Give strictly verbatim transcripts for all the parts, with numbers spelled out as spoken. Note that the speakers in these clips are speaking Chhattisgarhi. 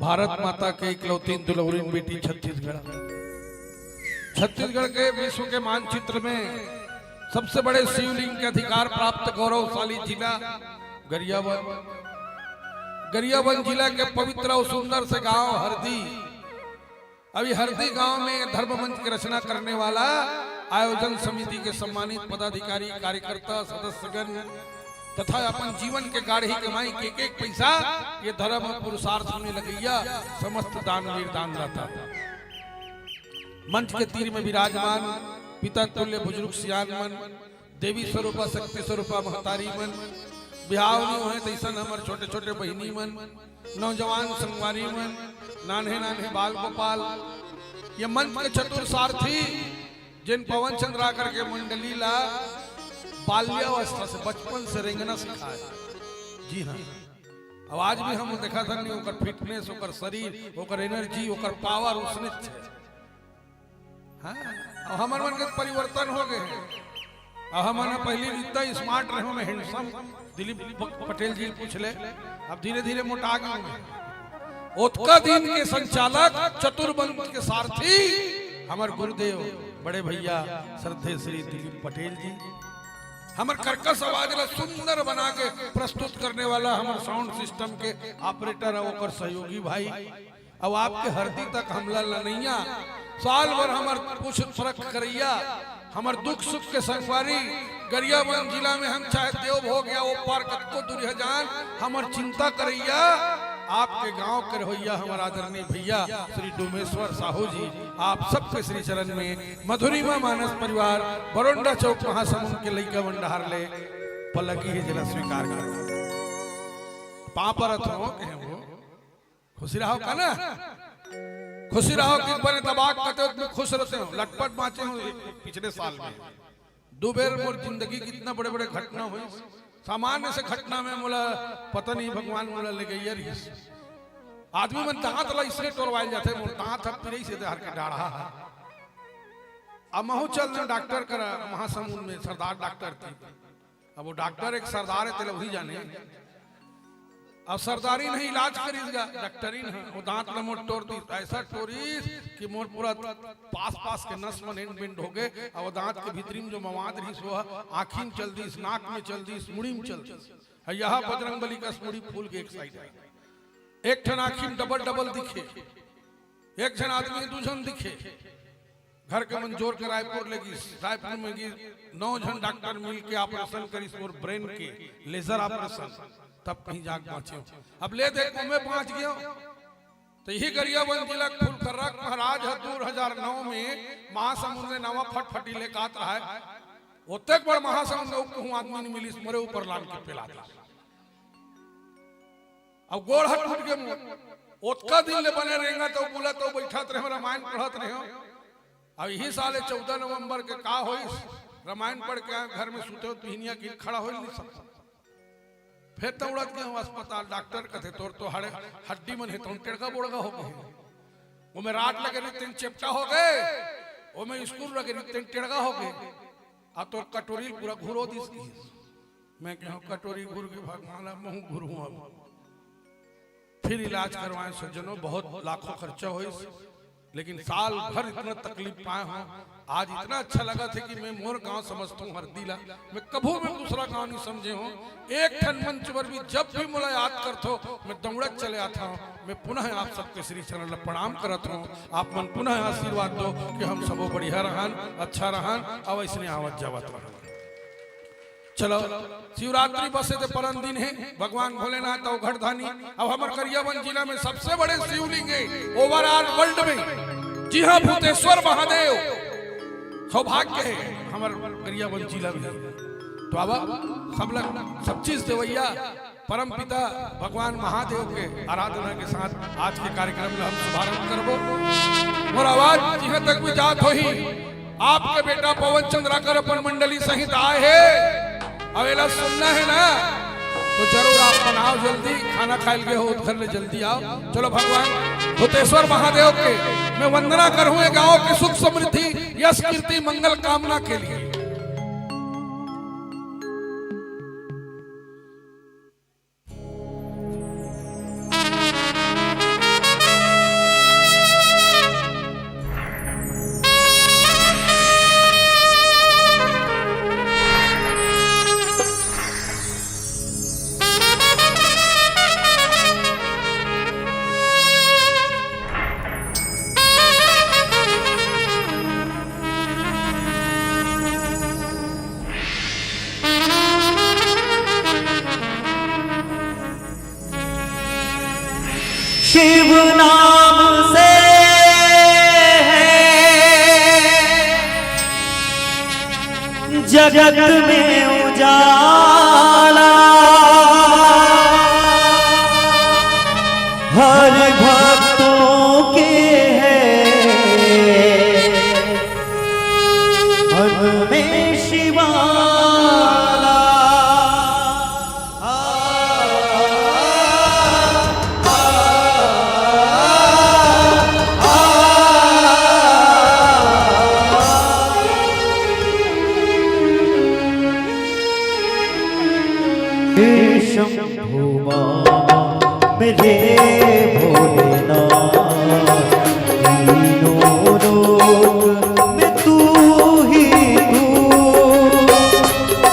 भारत माता के इकलौती दुलौरिन बेटी छत्तीसगढ़। छत्तीसगढ़ के विश्व के मानचित्र में सबसे बड़े शिवलिंग के अधिकार प्राप्त गौरवशाली जिला गरियाबंद। गरियाबंद जिला के पवित्र और सुंदर से गांव हरदी। अभी हरदी गांव में धर्म मंच की रचना करने वाला आयोजन समिति के सम्मानित पदाधिकारी, कार्यकर्ता, सदस्यगण तथा अपन जीवन के गाढ़ी कमाई के एक एक पैसा ये धर्म और पुरुषार्थ में लगैया समस्त दानवीर दानदाता। मंच के तीर में विराजमान पिता तुल्य बुजुर्ग सियान मन, देवी स्वरूपा, शक्ति स्वरूपा महतारी मन, बिहाव नहीं होए तैसन हमर छोटे छोटे बहिनी मन, नौजवान संगवारी मन, नान्हे नान्हे बाल गोपाल, ये मंच के चतुर सारथी, जिन पवन चंद्राकर के मंडली ला बाल्यावस्था से, बचपन से रेंगना सिखाए। जी हाँ, अब आज भी हम देखा था नहीं, ओकर फिटनेस, ओकर शरीर, ओकर एनर्जी, ओकर पावर उसने है। हाँ, अब हमर मन के परिवर्तन हो गए। अब हमन पहली इतना स्मार्ट रहे, मैं हैंडसम, दिलीप प-, पटेल जी पूछ ले, अब धीरे धीरे मोटा गए। ओतका दिन के संचालक, चतुर मंच के सारथी, हमर गुरुदेव, बड़े भैया श्रद्धेय श्री दिलीप पटेल जी, हमर कर्कश आवाज ला सुंदर बना के प्रस्तुत करने वाला हमर साउंड सिस्टम के ऑपरेटर है, ओकर सहयोगी भाई, अब आपके हरदी तक हमला लनैया, साल भर हमर पूछ परख करैया, हमर दुख सुख के संगवारी, गरियाबंद जिला में हम चाहे देव भोग या ओ पार कतको दूरी ह जान, हमर चिंता करैया, आपके गांव के रहोइया हमर आदरणीय भैया श्री डोमेश्वर साहू जी, आप सबके श्री चरण में मधुरिमा मानस परिवार, बरोंडा चौक महासमुंद के लइका भंडार ले पलगी हे, जेला स्वीकार कर। पाँव परत हो, कहे हो, खुशी रहो का ना? खुशी रहो कि बने दबाक कते हो, तुम खुश रहते हो। लटपट बाँचे हो पिछले साल में। दो बेर मोर जिंदगी कितना बड़े-बड़े घटना होइस। सामान्य से घटना में मोला पता नहीं भगवान मोला ले गई रहिस। आदमी मन दांत ला इसने टोरवाइल जाथे, मोर दांत ह पिरई से डहर के डाढ़ा ह। अब महू चल दें डॉक्टर करा, महासमुंद में सरदार डॉक्टर थी। अब वो डॉक्टर एक सरदार है, तेला वही जाने। अब सरदारी नहीं इलाज करिस गा, डॉक्टरीन ह, वो दांत ल मोर टोर दिस, ऐसा टोरिस कि मोर पूरा पास पास के नस मन एंड बेंड हो गए। अब वो दांत के भीतरी में जो मवाद रहिस, वो आँखी में चल दिस, नाक में चल दिस, मुड़ी में चल दिस। ह, यहाँ बजरंग बली कस मुड़ी फूल के एक साइड है, एक ठन आँखी में डबल डबल दिखे, एक झन आदमी दू झन दिखे। घर के मन जोर के रायपुर ले गिस, रायपुर में गिस, नौ झन डॉक्टर मिल के ऑपरेशन करिस मोर ब्रेन के, लेजर ऑपरेशन, तब कहीं जाके बाँचे हो। अब ले देख, ओमे बाँच गयो। तो यही गरियाबंद जिला फुलकर्रा महाराज ह दू हजार नौ में महासमुंद ले नवा फटफटी लेके आत रहा है। ओतेक बड़ महासमुंद में कहूँ आदमी नहीं मिलिस, मोरे ऊपर लान के पेला दिस। अब गोड़ ह टूट के मोर। ओतका दिन ले बने रेंगा तो बोला तो बैठत रहे, रामायण पढ़त रहे। अब यही साले चौदह नवंबर के का होइस, रामायण पढ़ के आए, घर में सुते हो, बिहनिया गिर खड़ा हो नहीं सकता। फिर दौड़त गए अस्पताल, डॉक्टर कथे, "तोर तो हड़े, हड्डी मन हे, तो टेड़गा बोड़गा हो गए। ओमे राड लगे रही, तेन चेपटा हो गए, ओमे स्क्रू लगे रही, तेन टेड़गा हो गए। आ तोर कटोरी पूरा घुरो दिस।" मैं कहूँ, "कटोरी घुर के भगवान, अब महूँ घुरूँ अब।" फिर इलाज करवाए सज्जनों, बहुत लाखों खर्चा होइस, लेकिन साल भर इतना तकलीफ पाए हो, आज इतना अच्छा लगा थे कि मैं मोर गांव समझता हूँ हरदी ला, मैं कभू मैं दूसरा गांव नहीं समझे हूँ। एक ठन मंच पर भी जब भी मोला याद करथो, मैं दौड़त चले आता हूँ। मैं पुनः आप सबके श्री चरण ला प्रणाम करत हूँ। आप मन पुनः आशीर्वाद दो कि हम सबो बढ़िया रहन, अच्छा रहन, अब ऐसने आवत जावत रहन। चलो, शिवरात्रि बसे ते परन दिन है, भगवान भोलेनाथ अवघड़दानी। अब हमर गरियाबंद जिला में सबसे बड़े शिवलिंग है ओवरऑल वर्ल्ड में। जी हाँ, भूतेश्वर महादेव, सौभाग्य है हमर गरियाबंद जिला में। तो अब सब लग, सब चीज देवैया परम पिता भगवान महादेव के आराधना के साथ आज के कार्यक्रम ला हम शुभारंभ करबो। मोर आवाज जिहाँ तक भी जात होही, आपके बेटा पवन चंद्राकर अपन मंडली सहित आए हे। अब एला सुनना है ना, तो जरूर आप मन आओ जल्दी, खाना खाइल गए हो, घर ले जल्दी आओ। चलो, भगवान भूतेश्वर महादेव के मैं वंदना करहूँ, ये गांव की सुख समृद्धि, यश कीर्ति, मंगल कामना के लिए। शिव नाम से है जगत में उजाला, हर भक्तों के है मन में शिवाला। शंभु बाबा मेरे भोलेनाथ, तीनों लोक में तू ही तू।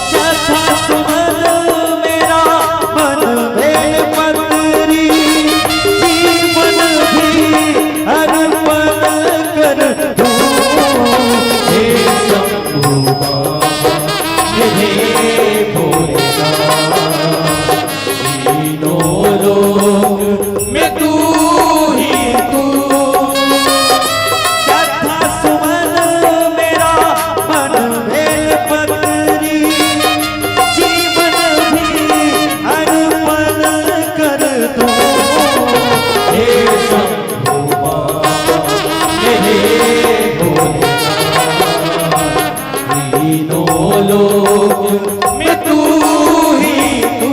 श्रद्धा सुमन मेरा मन बेल पत्री, जीवन भी अर्पण कर दूं। हे शंभु बाबा, हे भोलेनाथ, तीनों लोक में तू ही तू। श्रद्धा सुमन मेरा मन बेल पत्री, जीवन भी अर्पण कर दूं। हे शंभु बाबा, हे भोलेनाथ, तीनों लोक में तू ही तू।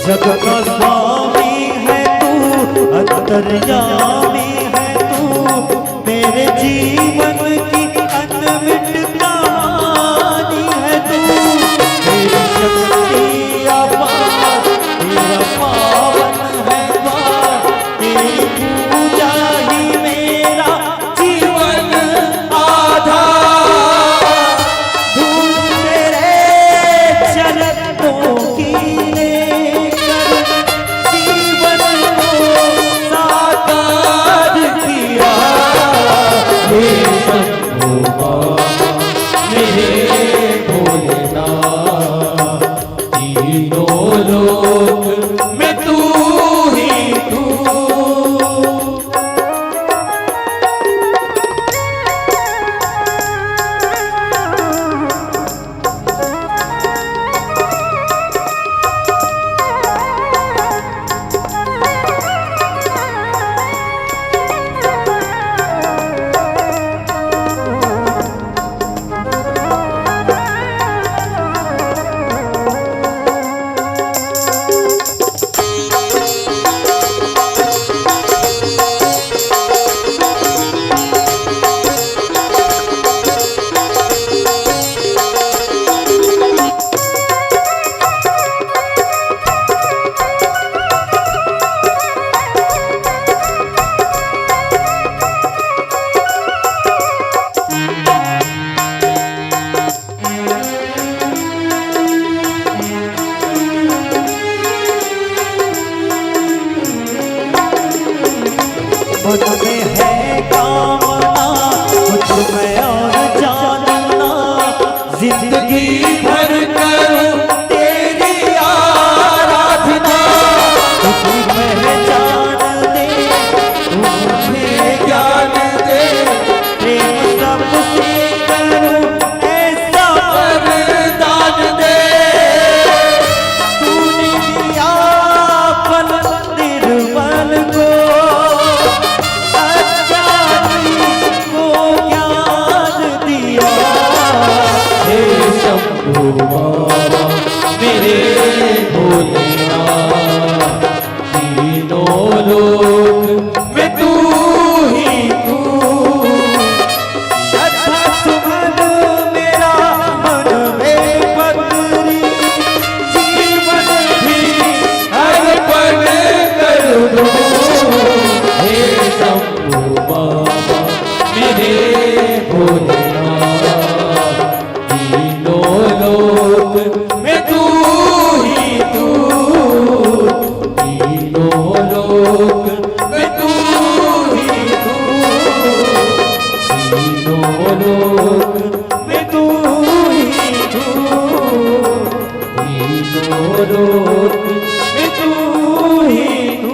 जग का स्वामी है तू, अंतर्यामी है तू, मेरे जीवन की अनमिट कहानी है तू। तेरी शक्ति अपार, तेरा पावन है द्वार, तेरी पूजा ही मेरा जीवन आधार। धूप तेरे चरणों की लेकर जीवन को साकार किया। हे शंभु बाबा, हे भोलेनाथ, तीनों लोक में तू ही तू। मन में है कामना कुछ मैं और जानना, जिंदगी भर करूं तेरी आराधना। तू पहचान दे, तू मुझे ज्ञान दे, प्रेम सबसे करूं ऐसा वरदान दे। तूने दिया पल निर्मल को, तीनों लोक में तू ही तू,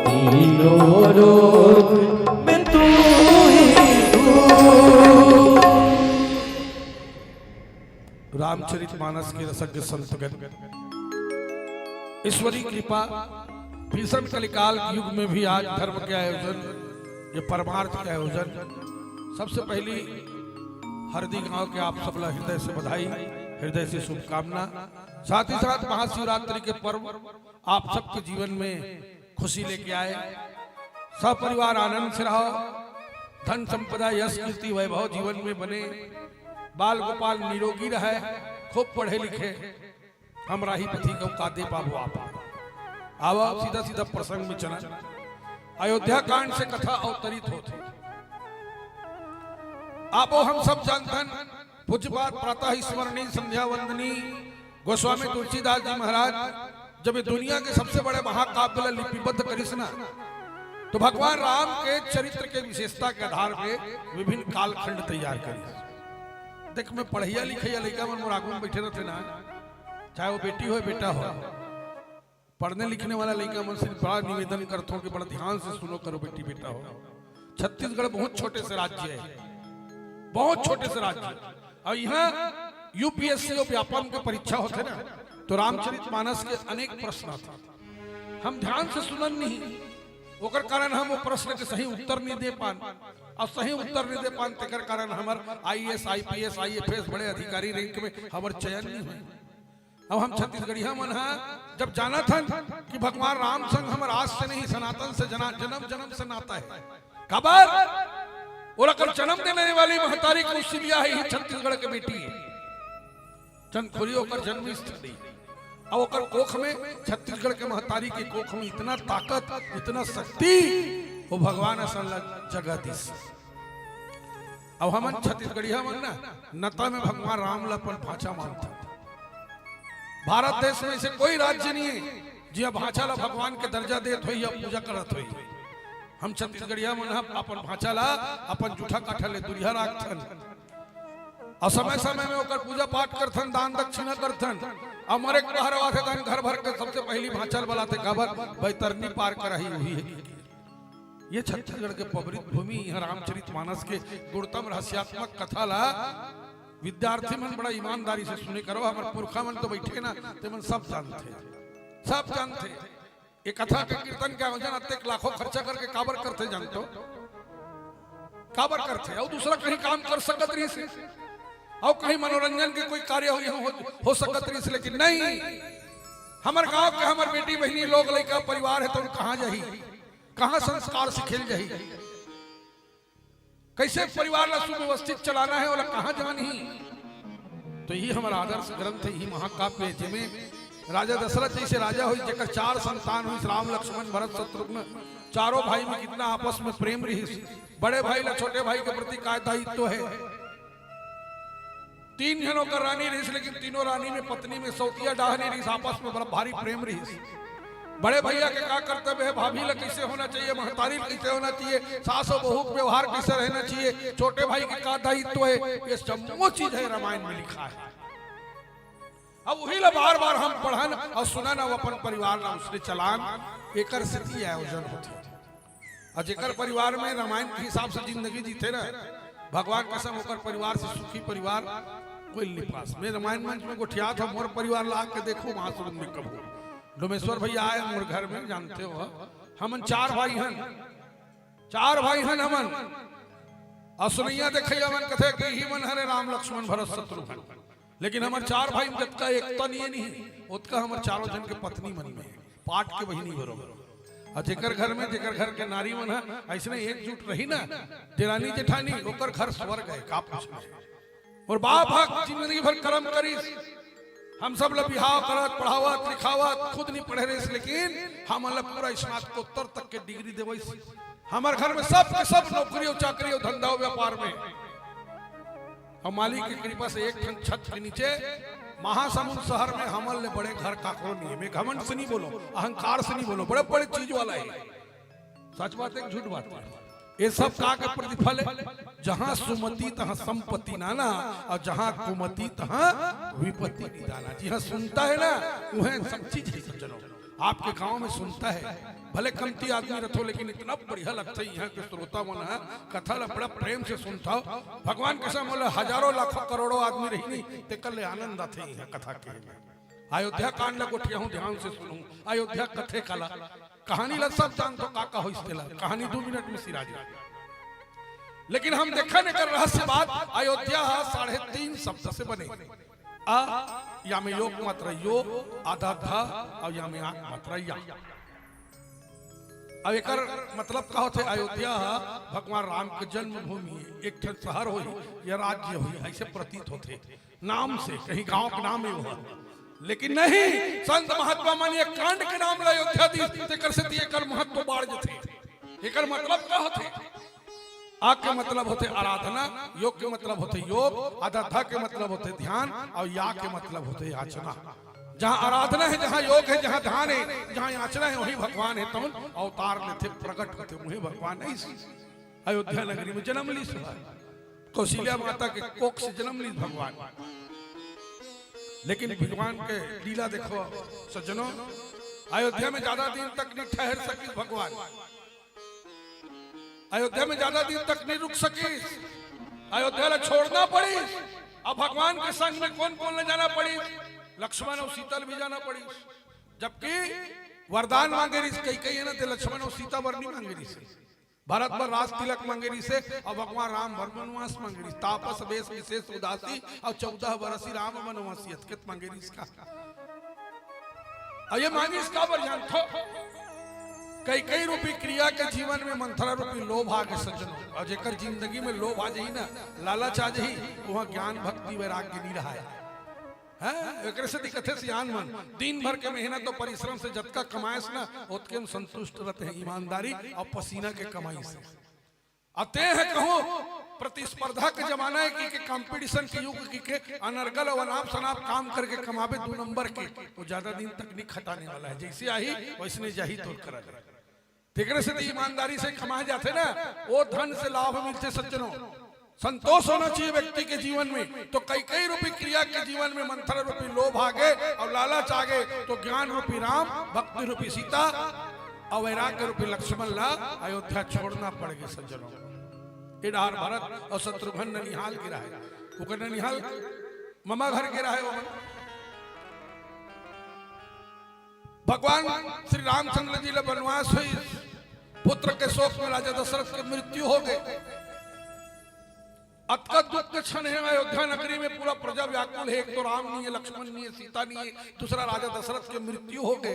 तीनों लोक में तू ही तू। रामचरित मानस के रसज्ञ संतगण, ईश्वरी कृपा, भीषण कलिकाल युग में भी आज धर्म के आयोजन, ये परमार्थ के आयोजन, सबसे पहली हरदी गांव के आप सबला हृदय से बधाई, हृदय से शुभकामना। साथ ही साथ महाशिवरात्रि के पर्व आप सबके जीवन में खुशी लेके आए, सपरिवार आनंद से रहो, धन संपदा, यश, कीर्ति, वैभव जीवन में बने, बाल गोपाल निरोगी रहे, खूब पढ़े लिखे। हम राही पथी को का दे पाबो आप। आवा सीधा सीधा प्रसंग में चला। अयोध्या कांड से कथा अवतरित होत हे। आपो हम सब जानथन, पूज्यपाद प्रातः स्मरणी, संध्या वंदनी, गोस्वामी तुलसीदास जी महाराज जब ये दुनिया के सबसे बड़े महाकाव्य ला लिपिबद्ध करिस ना, तो भगवान राम के चरित्र के विशेषता के आधार पे विभिन्न कालखंड तैयार करिस। देख, मैं पढ़िया लिखिया लइका मन मोर आगू में बैठे रहते ना, चाहे वो बेटी हो, बेटा हो, पढ़ने लिखने वाला लइका मन से बड़ा निवेदन करथों कि बड़ा ध्यान से सुनो करो बेटी बेटा हो। छत्तीसगढ़ बहुत छोटे से राज्य है, बहुत छोटे से राज्य। और यहाँ यूपीएससी और व्यापम के परीक्षा होते ना, तो रामचरित मानस के अनेक प्रश्न आते। हम ध्यान से सुनन नहीं, ओकर कारण हम वो प्रश्न के सही उत्तर नहीं दे पान, और सही उत्तर नहीं दे पान, तेकर कारण हमर आईएएस, आईपीएस, आईएफएस, बड़े अधिकारी रैंक में हमर चयन नहीं हुए। अब हम छत्तीसगढ़िया मन हा जब जानत हन कि भगवान राम संग हमर आज से नहीं, सनातन से जना-, जन्म जन्म से नाता है। काबर? ओला कर जन्म देने वाली महतारी कौशल्या है, ही छत्तीसगढ़ के बेटी है। चंदखुरी ओकर जन्म स्थली। अब ओकर कोख में, छत्तीसगढ़ के महतारी के कोख में इतना ताकत, इतना शक्ति, वो भगवान असन ला जगह दिस। अब हमन छत्तीसगढ़िया मन ना, नता में भगवान राम ला अपन भांचा मानथन। भारत देश में ऐसे कोई राज्य नहीं है, जिया भांचा ला भगवान के दर्जा देत होई या पूजा करत होई। हम छत्तीसगढ़िया मन ह अपन भांचा ला अपन जूठा काठा ले दूरिहा राखथन। और समय समय में ओकर पूजा पाठ करथन, दान दक्षिणा करथन। और मरे के पहर आथे तहन घर भर के सबसे पहली भांचा ल बलाथे, काबर? बैतरनी पार कराही वही है। ये छत्तीसगढ़ के पवित्र भूमि, यहाँ रामचरित मानस के गुणतम रहस्यात्मक कथा ला विद्यार्थी मन बड़ा ईमानदारी से सुने करो। हमर पुरखा मन तो बैठे ना, ते मन सब जानथे, सब जानथे। ये कथा के कीर्तन के आयोजन अतेक लाखों खर्चा करके काबर करथे जानतो? काबर करथे? अउ दूसरा कहीं काम कर सकत रहिस, अउ कहीं मनोरंजन के कोई कार्य हो, हो, हो सकत रहिस, लेकिन नहीं। हमर गांव के हमर बेटी बहिनी लोग लइका परिवार है तो कहाँ जाही, कहाँ संस्कार सिखेल जाही, कैसे परिवार ला सुव्यवस्थित चलाना है, ओला कहाँ जानही? तो यही हमारा आदर्श ग्रंथ है, यही महाकाव्य है, जेमे राजा दशरथ जैसे राजा हुई, जेकर चार संतान हुई, राम, लक्ष्मण, भरत, शत्रुघ्न, चारों भाई में कितना आपस में प्रेम रहिस। बड़े भाई ला छोटे भाई के प्रति काय दायित्व है। तीन झन ओकर रानी रहिस, लेकिन तीनों रानी में पत्नी में सौतिया डाहनी रहिस, आपस में बड़ा भारी प्रेम रहिस। बड़े भैया के का कर्तव्य है, भाभी ला कैसे होना चाहिए, महतारी ला कैसे होना चाहिए, सास और बहू के व्यवहार कैसे रहना चाहिए, छोटे भाई के का दायित्व है, ये जम्मो चीज है रामायण में लिखा है। अब वही ला बार बार हम पढ़न और सुनन, अब अपन परिवार ला उसने चलान, एकर सेती आयोजन होथे। और जेकर परिवार में रामायण के हिसाब से जिंदगी जीथे ना, भगवान कसम ओकर परिवार से सुखी परिवार कोई नहीं पास। मैं रामायण मंच में गोठियात हंव, मोर परिवार ला आके देखो महासमुंद में कभू। डोमेश्वर भैया आए मोर घर में, जानते हो, हमन चार भाई हन, चार भाई हन हमन। और सुनैया देखैया मन कथे कि ही मन हरे राम, लक्ष्मण, भरत, शत्रुघ्न। लेकिन हमर चार भाई में जतका एकता नहीं, नहीं, ओतका हमर चारों जन के पत्नी मन में है, पाट के बहिनी बरोबर। और जेकर घर में, जेकर घर के नारी मन है ऐसने एकजुट रही ना, देरानी जेठानी, ओकर घर स्वर्ग है, का पूछना है। और बाप हक जिंदगी भर कर्म करिस, हम सब ला बिहाव करत, पढ़ावत, लिखावत, खुद नहीं पढ़े रहिस, लेकिन हमन ला पूरा स्नातकोत्तर तक के डिग्री देवइस। हमर घर में सब के सब नौकरी और चाकरी और धंधा और व्यापार में। और मालिक की कृपा से एक ठन छत के नीचे महासमुंद शहर में हमन ले बड़े घर काकरो नहीं है। मैं घमंड से नहीं बोलो, अहंकार से नहीं बोलो, बड़े बड़े चीज वाला है। सच बात है कि झूठ बात है? ये सब का के प्रतिफल है? जहां सुमति तहां संपत्ति नाना, और जहां कुमति तहां विपत्ति निदाना। जिहां सुनता है ना, उहें सब चीज है सज्जनों। आपके गांव में सुनता है, भले कमती आदमी रथो, लेकिन इतना बढ़िया लगता है यहाँ के श्रोता मन है, कथा ला बड़ा प्रेम से सुनता हो। भगवान कसम बोले, हजारों लाखों करोड़ों आदमी रही नहीं, तेकर ले आनंद आथे यहाँ कथा के। अयोध्या कांड ला गोठिया हूँ, ध्यान से सुनू। अयोध्या कथे काला, कहानी ला सब जानथो, का का होइस तेला, कहानी दो मिनट में सिरा जाए। लेकिन हम देखा नहीं कर रहस्य बात, अयोध्या हा साढ़े तीन शब्द से बने। अ, या में योग मात्रा यो, आधा धा, और या में आक मात्रा या। अब एकर मतलब का होथे? अयोध्या हा भगवान राम के जन्मभूमि हे, एक ठन शहर होही या राज्य होही, ऐसे प्रतीत होथे नाम से, कहीं गांव के नाम हे वो। लेकिन नहीं, संत महात्मा मन ये कांड के नाम ला अयोध्या दी, तेकर सेती एकर महत्व बाढ़ जथे। एकर मतलब का होथे? अ के मतलब होथे आराधना, योग के मतलब होथे योग, आधा धा के मतलब होथे ध्यान, और या के मतलब होथे याचना। जहाँ आराधना है, जहाँ योग है, जहाँ ध्यान है, जहाँ याचना है, वही भगवान है। तउन अवतार लेथे, प्रकट होथे, वही भगवान है। इस अयोध्या नगरी में जन्म लीस, कौशल्या माता के कोख से जन्म लीस भगवान। लेकिन भगवान के लीला देखो सज्जनों, अयोध्या में ज्यादा दिन तक नहीं ठहर सकिस भगवान। अयोध्या में ज्यादा दिन तक नहीं रुक सकिस, अयोध्या ला छोड़ना पड़िस। अब भगवान के संग में कौन कौन ले जाना पड़िस? लक्ष्मण और सीता ल भी जाना पड़िस। जबकि वरदान मांगे रिहिस कैकेयी हे ना, ते लक्ष्मण और सीता बर नहीं मांगे रिहिस, भरत बर राज तिलक मांगे रिहिस हे, और भगवान राम बर वनवास मांगे रिहिस। तापस बेस विशेष उदासी, और चौदह बरसी राम वनवासी, अतकेत मांगे रिहिस का। और ये मांगिस काबर जानथो? कैकेयी रूपी क्रिया के जीवन में मंथरा रूपी लोभ आ गे सज्जनों। और जेकर जिंदगी में लोभ आ जाही ना, लालच आ जाही, वहाँ ज्ञान भक्ति वैराग्य नहीं रहा है। हैं? एकरे सेती कथे सियान मन, दिन भर के मेहनत और परिश्रम से जतका कमाएस ना, ओतके में संतुष्ट रहते हैं, ईमानदारी और पसीना के कमाई से। अते है कहूँ, प्रतिस्पर्धा के जमाना है कि के कंपटीशन के युग कि के अनर्गल और अनाप शनाप काम करके कमाबे दो नंबर के, वो ज्यादा दिन तक नहीं खटाने वाला है। जैसे आही वैसने जाही तोर करा ले। तेकरे सेती ईमानदारी से कमाए जाथे ना, वो धन से लाभ मिलथे सज्जनों। संतोष होना चाहिए व्यक्ति के जीवन में। तो कैकेयी रूपी क्रिया के जीवन में मंथरा रूपी लोभ आ गे और लालच आ गे, तो ज्ञान रूपी राम, भक्ति रूपी सीता और वैराग्य रूपी लक्ष्मण ला अयोध्या छोड़ना पड़ गे सज्जनों। ए डहार भरत और शत्रुघ्न ननिहाल गे रहे, ओकर ननिहाल ममा घर गे रहे। ओमन भगवान श्री रामचंद्र जी ला वनवास होइस, पुत्र के शोक में राजा दशरथ के मृत्यु हो गे। अतका दुख के क्षण हे, अयोध्या नगरी में पूरा प्रजा व्याकुल हे। एक तो राम नहीं है, लक्ष्मण नहीं है, सीता नहीं है, दूसरा राजा दशरथ के मृत्यु हो गे।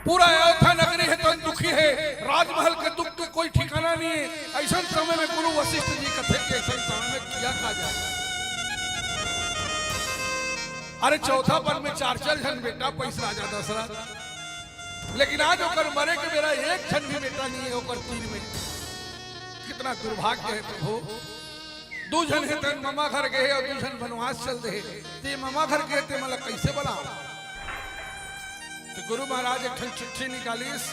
पूरा अयोध्या नगरी हे तो दुखी हे, राजमहल के दुख के कोई ठिकाना नहीं है। ऐसन समय में गुरु वशिष्ठ जी कथे कि ऐसन समय में किया का जाए। अरे चौथा पन में चार चार झन बेटा पइस राजा दशरथ, लेकिन आज ओकर मरे के बेरा एक झन भी बेटा नहीं है ओकर तीर में। कितना दुर्भाग्य है प्रभु। दू झन हे तेन ममा घर गे हे और दू झन वनवास चल दे हे। ते ममा घर गे हे, ते मन ला कैसे बलाओ? तो गुरु महाराज एक ठन चिट्ठी निकालिस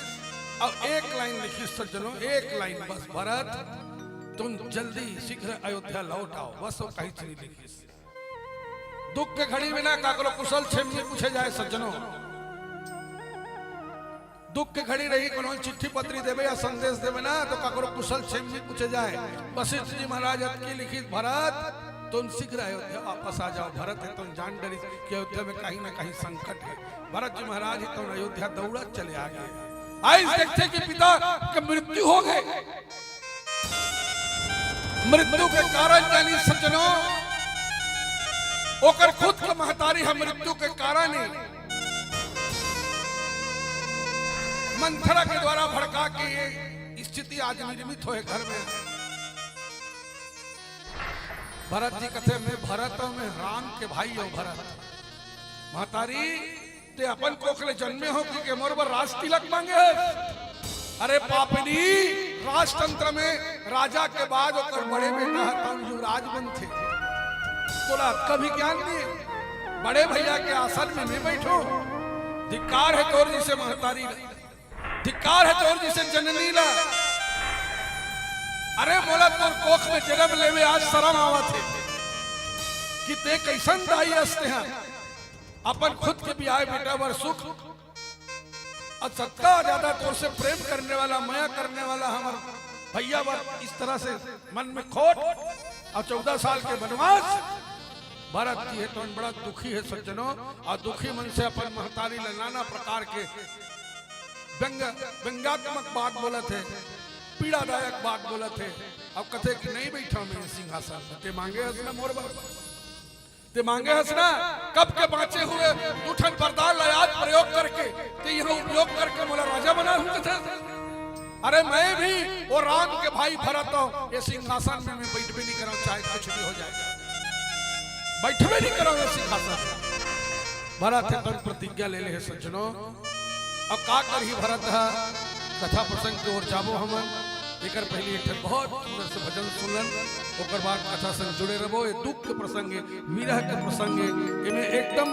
और एक लाइन लिखिस सज्जनों, एक लाइन बस, "भरत, तुम जल्दी शीघ्र अयोध्या लौट आओ।" बस वो कहीं नहीं लिखिस। दुख के घड़ी में ना काकरो कुशल क्षेम नहीं पूछे जाए सज्जनों। दुख के घड़ी रही, कोनो चिट्ठी पत्री देवे या संदेश देवे ना, तो काकरो कुशल क्षेम नहीं पूछे जाए। वशिष्ठ जी महाराज अतकी लिखिस, "भरत, तुम शीघ्र अयोध्या वापस आ जाओ।" भरत हे तउन जान डरिस कि अयोध्या में कहीं ना कहीं संकट है। भरत जी महाराज हे तउन अयोध्या दौड़त चले आ गे। आइस देखथे कि पिता के मृत्यु हो गे। मृत्यु के कारण जानी सज्जनों, ओकर खुद के महतारी हे मृत्यु के कारण हे। मंथरा के द्वारा भड़का के ये स्थिति आज निर्मित होए घर में। भरत जी कथे, "मैं भरत हूं, मैं राम के भाई हूं भरत।" महतारी, ते अपन कोख ले जन्मे हो कि के मोर बर राज तिलक मांगे हे? अरे पापिनी, राजतंत्र में राजा के बाद ओकर बड़े बेटा ह तउन युवराज बनथे। तोला कभी ज्ञान नहीं, बड़े भैया के आसन में मैं बैठो। धिक्कार है तोर जैसे महतारी ला, धिक्कार है तोर जैसे जननी ला। अरे मोला तोर कोख में जन्म लेवे आज शरम आवत हे कि ते कइसन दाई अस तेहा, अपन खुद के बियाहे बेटा बर सुख, अउ सतका जादा तोर से प्रेम करने वाला, मया करने वाला हमर भइया बर इस तरह से मन में खोट अउ चौदह साल के बनवास। भरत जी हे तोन बड़ा दुखी हे सज्जनों, अउ दुखी मन से अपन महतारी ल नाना प्रकार के व्यंग, व्यंग्यात्मक बात बोलत हे, पीड़ादायक बात बोलत हे। अब कथे कि नहीं बैठा मैं सिंहासन में, ते मांगे हस ना मोर बर, ते मांगे हस ना, कब के बांचे हुए दू ठन बरदार ला आज प्रयोग करके ते यहाँ उपयोग करके मोला राजा बना हूँ कथे। अरे मैं भी वो राम के भाई भरत हूँ, ये सिंहासन में मैं बैठबे नहीं करूँ, चाहे कुछ भी हो जाए, बैठबे नहीं करूँ ये सिंहासन में। भरत हे तोन प्रतिज्ञा ले ले हे सज्जनों। अब का करही भरत ह, कथा प्रसंग के ओर जाबो हमन। एकर पहिली एक ठन बहुत सुंदर से भजन सुनन, ओकर बाद कथा संग जुड़े रहबो। ये दुख के प्रसंग हे, विरह के प्रसंग हे, एमे एकदम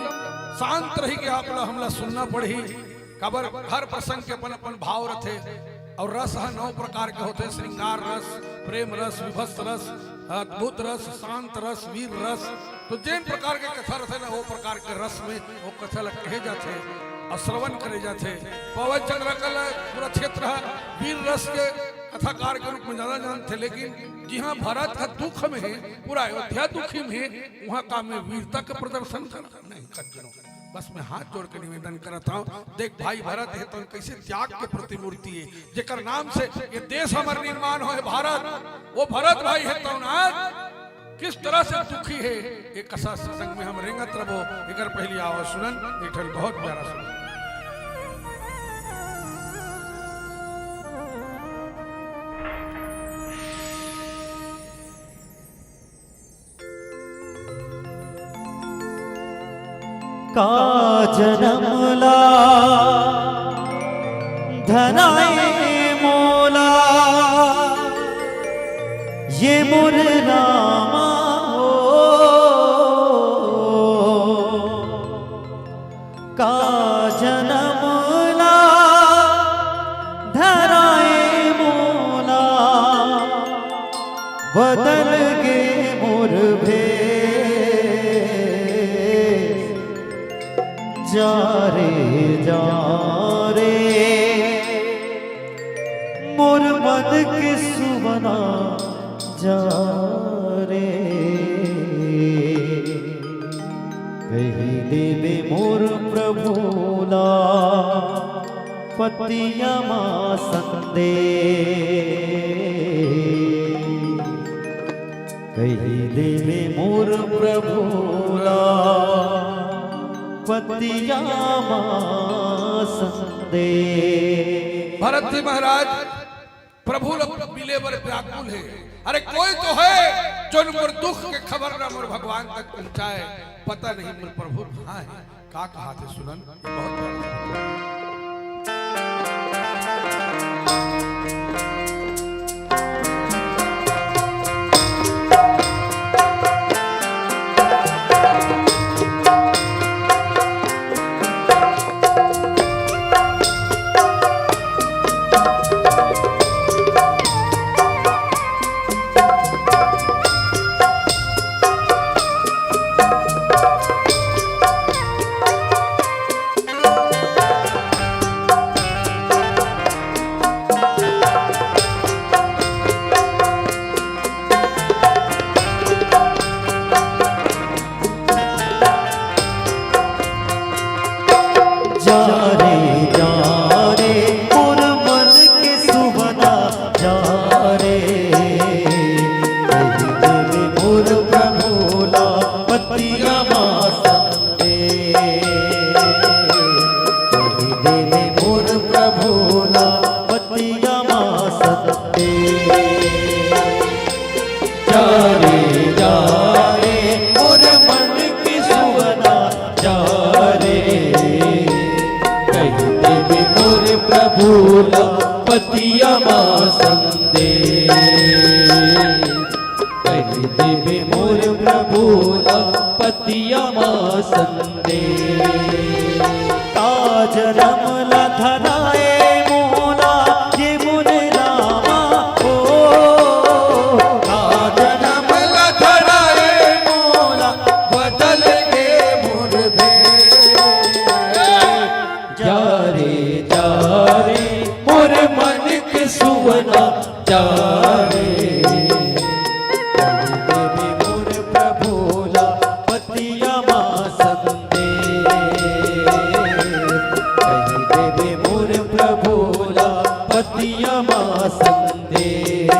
शांत रही के आप ला हमला सुनना पड़ही, काबर हर प्रसंग के अपन अपन भाव रथे। अउ रस ह नौ प्रकार के होथे, श्रृंगार रस, प्रेम रस, विभत्स रस, अद्भुत रस, शांत रस, वीर रस। तो जेन प्रकार के कथा रथे ना, वो प्रकार के रस में वो कथा ला कहे जाथे अउ श्रवण करे जाथे। पवन चंद्राकर ला पूरा क्षेत्र ह वीर रस के कथाकार के रूप में ज्यादा जानथे, लेकिन जिहाँ भरत ह दुख में हे, पूरा अयोध्या दुखी में हे, उहाँ का में वीरता के प्रदर्शन करना नहीं कर। बस मैं हाथ जोड़ के निवेदन करत हूँ, देख भाई भरत हे तोन कइसे त्याग के प्रतिमूर्ति हे, जेकर नाम से ये देश हमर निर्माण होए भारत, वो भरत भाई हे तोन आज किस तरह से दुखी हे, ये कथा संग में हम रेंगत रबो। एकर पहिली आवाज सुनन, एक ठन बहुत प्यारा सुनन। का जनम ला धराए मोला, ये मोर रामा हो। का जनम ला धराए मोला, बदल गे मोर भेष। जा रे जा रे, मोर मन के सुमना जा रे। कहि देबे मोर प्रभु ला पतिया मा संदेश। कहि देबे मोर प्रभु ला पतिया मा संदेश। भरत जी महाराज प्रभु ल मिले बर व्याकुल हे। अरे कोई तो हे, जोन मोर दुख के खबर ला मोर भगवान तक पहुंचाए। पता नहीं मोर प्रभु कहाँ हे, का कहाथे सुनन। ये बहुत प्यारा। जा रे जा रे मोर मन के सुमना जा रे। कहि देबे मोर प्रभु ला पतिया मा संदेश। कहि देबे मोर प्रभु ला पतिया मा संदेश। जा रे जा रे मोर मन के सुमना जा रे। कहि देबे मोर प्रभु ला पतिया मा संदेश। कहि देबे मोर प्रभु ला पतिया मा संदेश। का जनम ला धराए मोला ये मोर रामा हो। जा रे, कहि देबे मोर प्रभु ला पतिया मा संदेश। कहि देबे मोर प्रभु ला पतिया मा संदेश।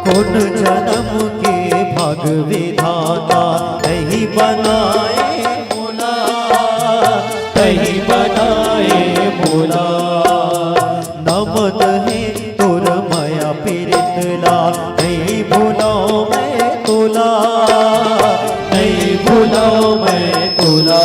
कोन जनम के भाग विधाता, तही बनाए मोला, तही बनाए मोला। नमन हे तोर मया पीरित ला, नइ भुलाओं मैं तोला, नइ भुलाओं मैं तोला।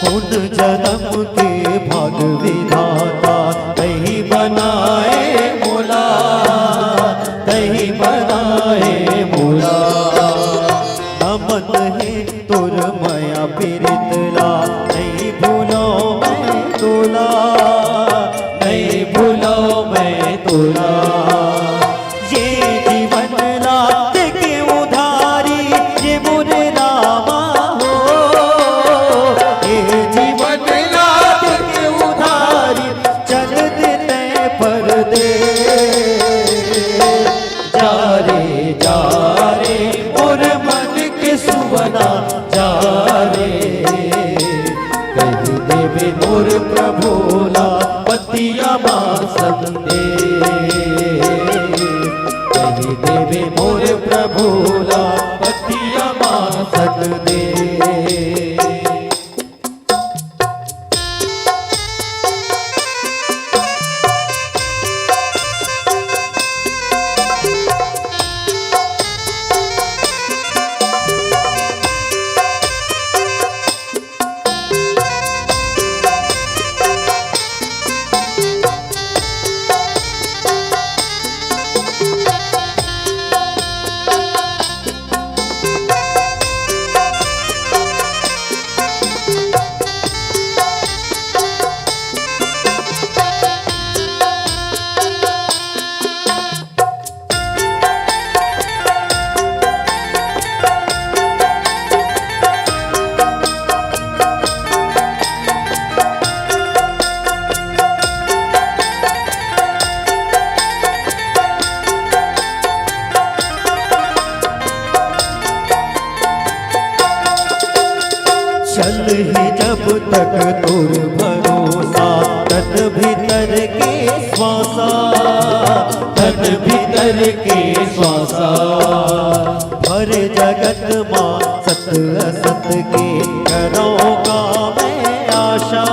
कोन जनम के भाग विधाता, तही बनाए मोला, तही बनाए मोला। नमन हे तोर मया पीरित ला, नइ भुलाओं मैं तोला, नइ भुलाओं मैं तोला। ये जीवन ला देके उधारी, ये मोर रामा हो, ये जीवन ला देके उधारी, चल दे तैं परदेस। जा रे, जा रे, मोर मन के सुवना, जा रे। कहि देबे मोर प्रभु ला पतिया मा संदेस। कहि देबे मोर प्रभु ला पतिया मा संदेस। चलही जब तक तोर भरोसा, तन भीतर के श्वासा, तन भीतर के श्वासा। भर जगत मा सत असत के, करौं का मैं आशा,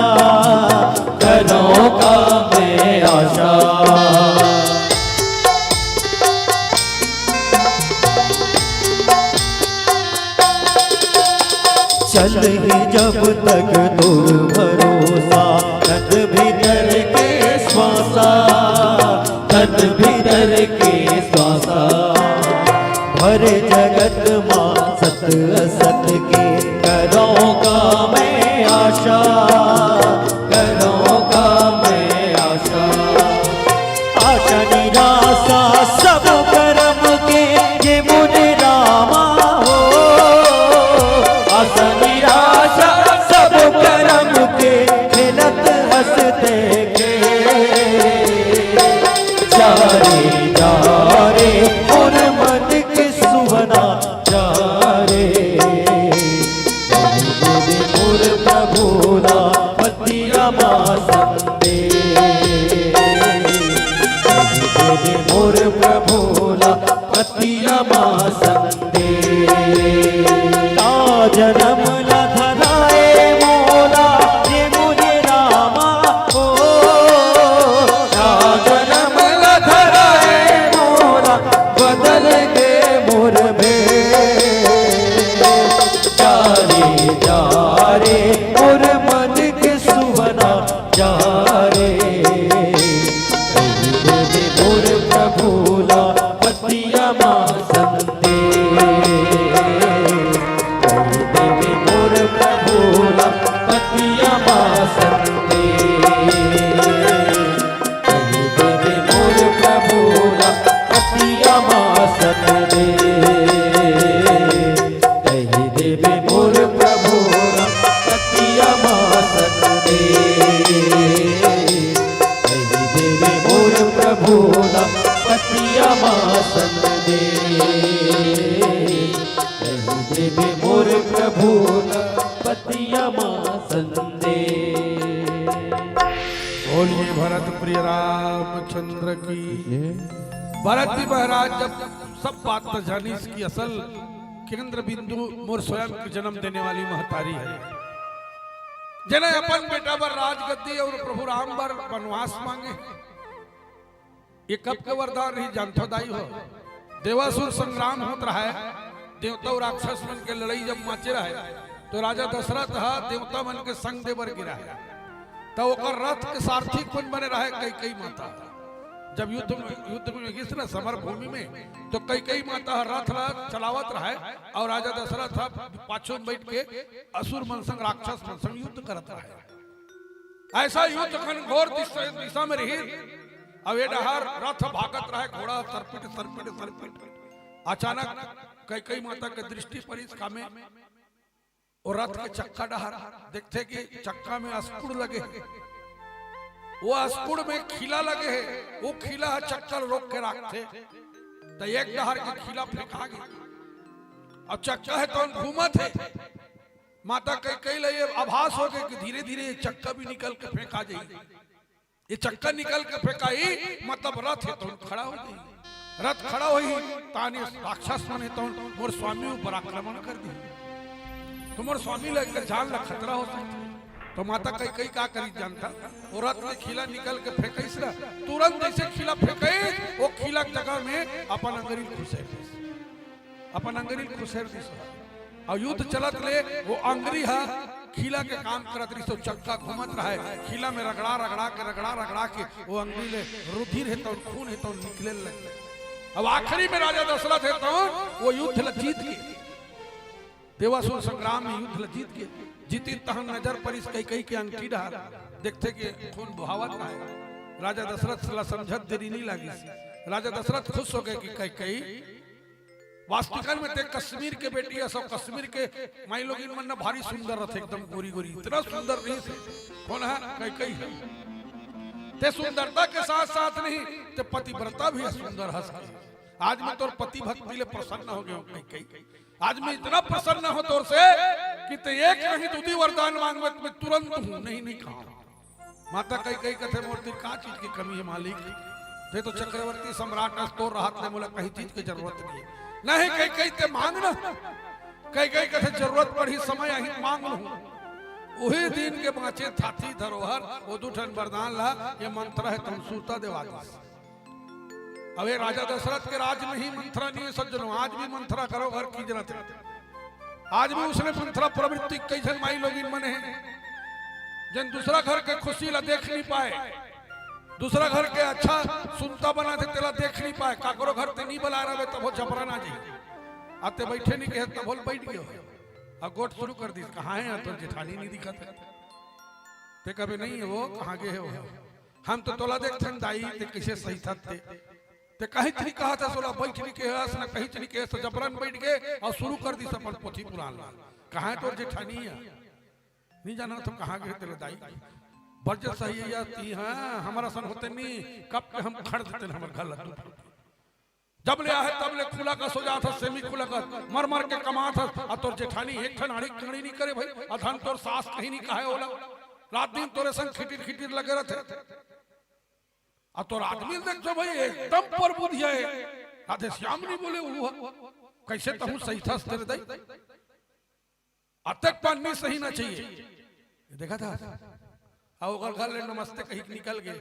करौं का मैं आशा। चलही जब तक तोर भरोसा, तन भीतर के श्वासा, तन भीतर के श्वासा। भर जगत मा सत असत के, करौं का मैं आशा, करौं का मैं आशा। आशा निराशा सब करम के, ये मोर रामा हो। आशा निराशा सब करम के, खेलत हंसते के। जा रे, जा रे, मोर मन के सुवना, जा रे। कहि देबे मोर प्रभु ला पतिया मा संदेस। कहि देबे मोर प्रभु ला पतिया मा संदेस। ता जनम पतिया मा संदेश, कहि देबे मोर प्रभु ला, पतिया मा संदेश। बोलिए भरत प्रिय रामचंद्र की। भरत जी महाराज जब सब बात तो जानिस कि असल केंद्र बिंदु मोर स्वयं के जन्म देने वाली महतारी हे, जेने अपन बेटा बर राजगद्दी अउ प्रभु राम बर वनवास मांगे। ये कब के वरदान रहिस जानथो दाई हो? देवासुर संग्राम होत रहय, देवता अउ राक्षस मन के लड़ई जब माचे रहय, तो राजा दशरथ ह देवता मन के संग दे बर गे रहय। त ओकर रथ के सारथी कोन बने रहय? कैकेयी माता। जब युद्ध में, युद्ध में गिस न समर भूमि में, तो कैकेयी माता ह रथ ला चलावत रहय अउ राजा दशरथ ह पाछू में बैठ के असुर मन संग, राक्षस मन संग युद्ध करत रहय। अइसा युद्ध घनघोर दिस-, दिशा में रहिस। अब ये डहर रथ भागत रहय, घोड़ा सरपिट, सरपिट, सरपिट। अचानक कैकेयी माता के दृष्टि परिस कामे, वो रथ के चक्का डहर, देखथे कि चक्का में असकुड़ लगे हे। वो असकुड़ में खीला लगे हे, वो खीला ह चक्का ल रोक के राखथे। त एक डहर के खीला फेंका गे। अब चक्का हे तौन घूमत हे। माता कैकेयी ल ये आभास हो गे कि धीरे-धीरे ये चक्का भी निकल के फेंका जाही। ये चक्का निकल के फेंकाही, मतलब रथ हे तौन खड़ा हो जाही। रथ खड़ा होही, ताने राक्षस मन हे तौन मोर स्वामी ऊपर आक्रमण कर दिही। तो मोर स्वामी ल एकर जान ल खतरा हो सकथे। तो माता कैकेयी का करिस जानथा? वो रथ के खीला निकल के फेंकाइस ना, तुरंत जइसे खीला फेंकाइस, वो खीला के जगह में अपन अंगरी ल खुसेर दिस। अपन अंगरी ल खुसेर दिस। अउ युद्ध चलत ले वो अंगरी ह खीला के काम करत रहिस, तो चक्का घूमत रहय, खीला में रगड़ा, रगड़ा के, रगड़ा, रगड़ा के वो अंगरी ले रुधिर हे तौन, खून हे तौन निकले लगे। अब आखिरी में राजा दशरथ हे तौन वो युद्ध ल जीत गे, देवासुर संग्राम में युद्ध ल जीत गे। जितिस तहन नजर परिस कैकेयी के अंगठी डहर, देखथे कि खून बोहावत रहय। राजा दशरथ ला समझत देरी नइ लागिस। राजा दशरथ खुश हो गे कि कैकेयी, वास्तविकन में ते कश्मीर के बेटी हस, कश्मीर के माईलोगिन मन न भारी सुंदर रथे, एकदम गोरी गोरी, इतना सुंदर रहिस हे। कोन ह? कैकेयी ह। ते सुंदरता के साथ साथ नहीं, ते पतिव्रता भी सुंदर हस। आज मैं तोर पति भक्ति ले प्रसन्न हो गे हंव कैकेयी। आज मैं इतना प्रसन्न हंव तोर से कि ते एक नहीं दुइ वरदान मांगबे त मैं तुरंत हूं, नहीं, नहीं कहां। माता कैकेयी कथे, मोर तीर का चीज के कमी हे मालिक? ते तो चक्रवर्ती सम्राट हस, तोर रहत ले मोला कहीं चीज के जरूरत नहीं हे। नहीं कैकेयी, ते मांग ना। कैकेयी कथे, जरूरत पड़ही, समय आही, मांग लूं। उही दिन के बांचे थाती धरोहर, वो दू ठन वरदान ला, ये मंथरा हे तौन सुरता देवा दिस। अब ये राजा दशरथ के राज में ही मंथरा नहीं हे सज्जनों, आज भी मंथरा घरो घर कींजरत हे। आज भी उसने मंथरा प्रवृत्ति कई झन माईलोगिन मन हे, जेन दूसरा घर के खुशी ला देख नहीं पाए, दूसरा घर के अच्छा सुंदरता बनाथे तेला देख नहीं पाए। काकरो घर ते नहीं बलाय रहबे तभो जबरन आ जाही। अउ ते बइठे नहीं कहे तभो ले बइठ गे हो। अउ गोठ शुरू कर दिस, कहां हे तोर जेठानी, नहीं दिखत हे। ते कबे नहीं हे वो, कहां गे हे वो? हम तो तोला देखथन दाई, ते कइसे सहिथस ते। ते कहीं चली कहा था सोला, बइठ नहीं कहे हस, ना कहीं चली कहे हस, जबरन बइठ गे अउ शुरू कर दिस अपन पोथी पुराण ला। कहां हे तोर जेठानी हे? नहीं जानत हंव कहां गे हे तेला दाई। बड़ जे सही हे यार, ती हां, हमर असन होते नहीं, कब के हम खड़ देतेन हमर घर ला। जब ले आहे तब ले खुला कस हो जात हस, सेमी खुला कस, मर मर के कमात हस। अउ तोर जेठानी एक ठन आड़ी काड़ी नहीं करे भाई, अउ धन तोर सास कहीं नहीं कहे ओला, रात दिन तोरे संग खिटिर खिटिर लगे रथे। अउ तोर आदमी ल देखथंव भाई, एकदम परबुधिया हे, राधे श्याम नहीं बोले वो, कइसे तहूं सहिथस तेरे दाई। अतेक पान नहीं सहिना चाहिए। ये देखा था? अउ ओकर घर ले नमस्ते कहिके निकल गे।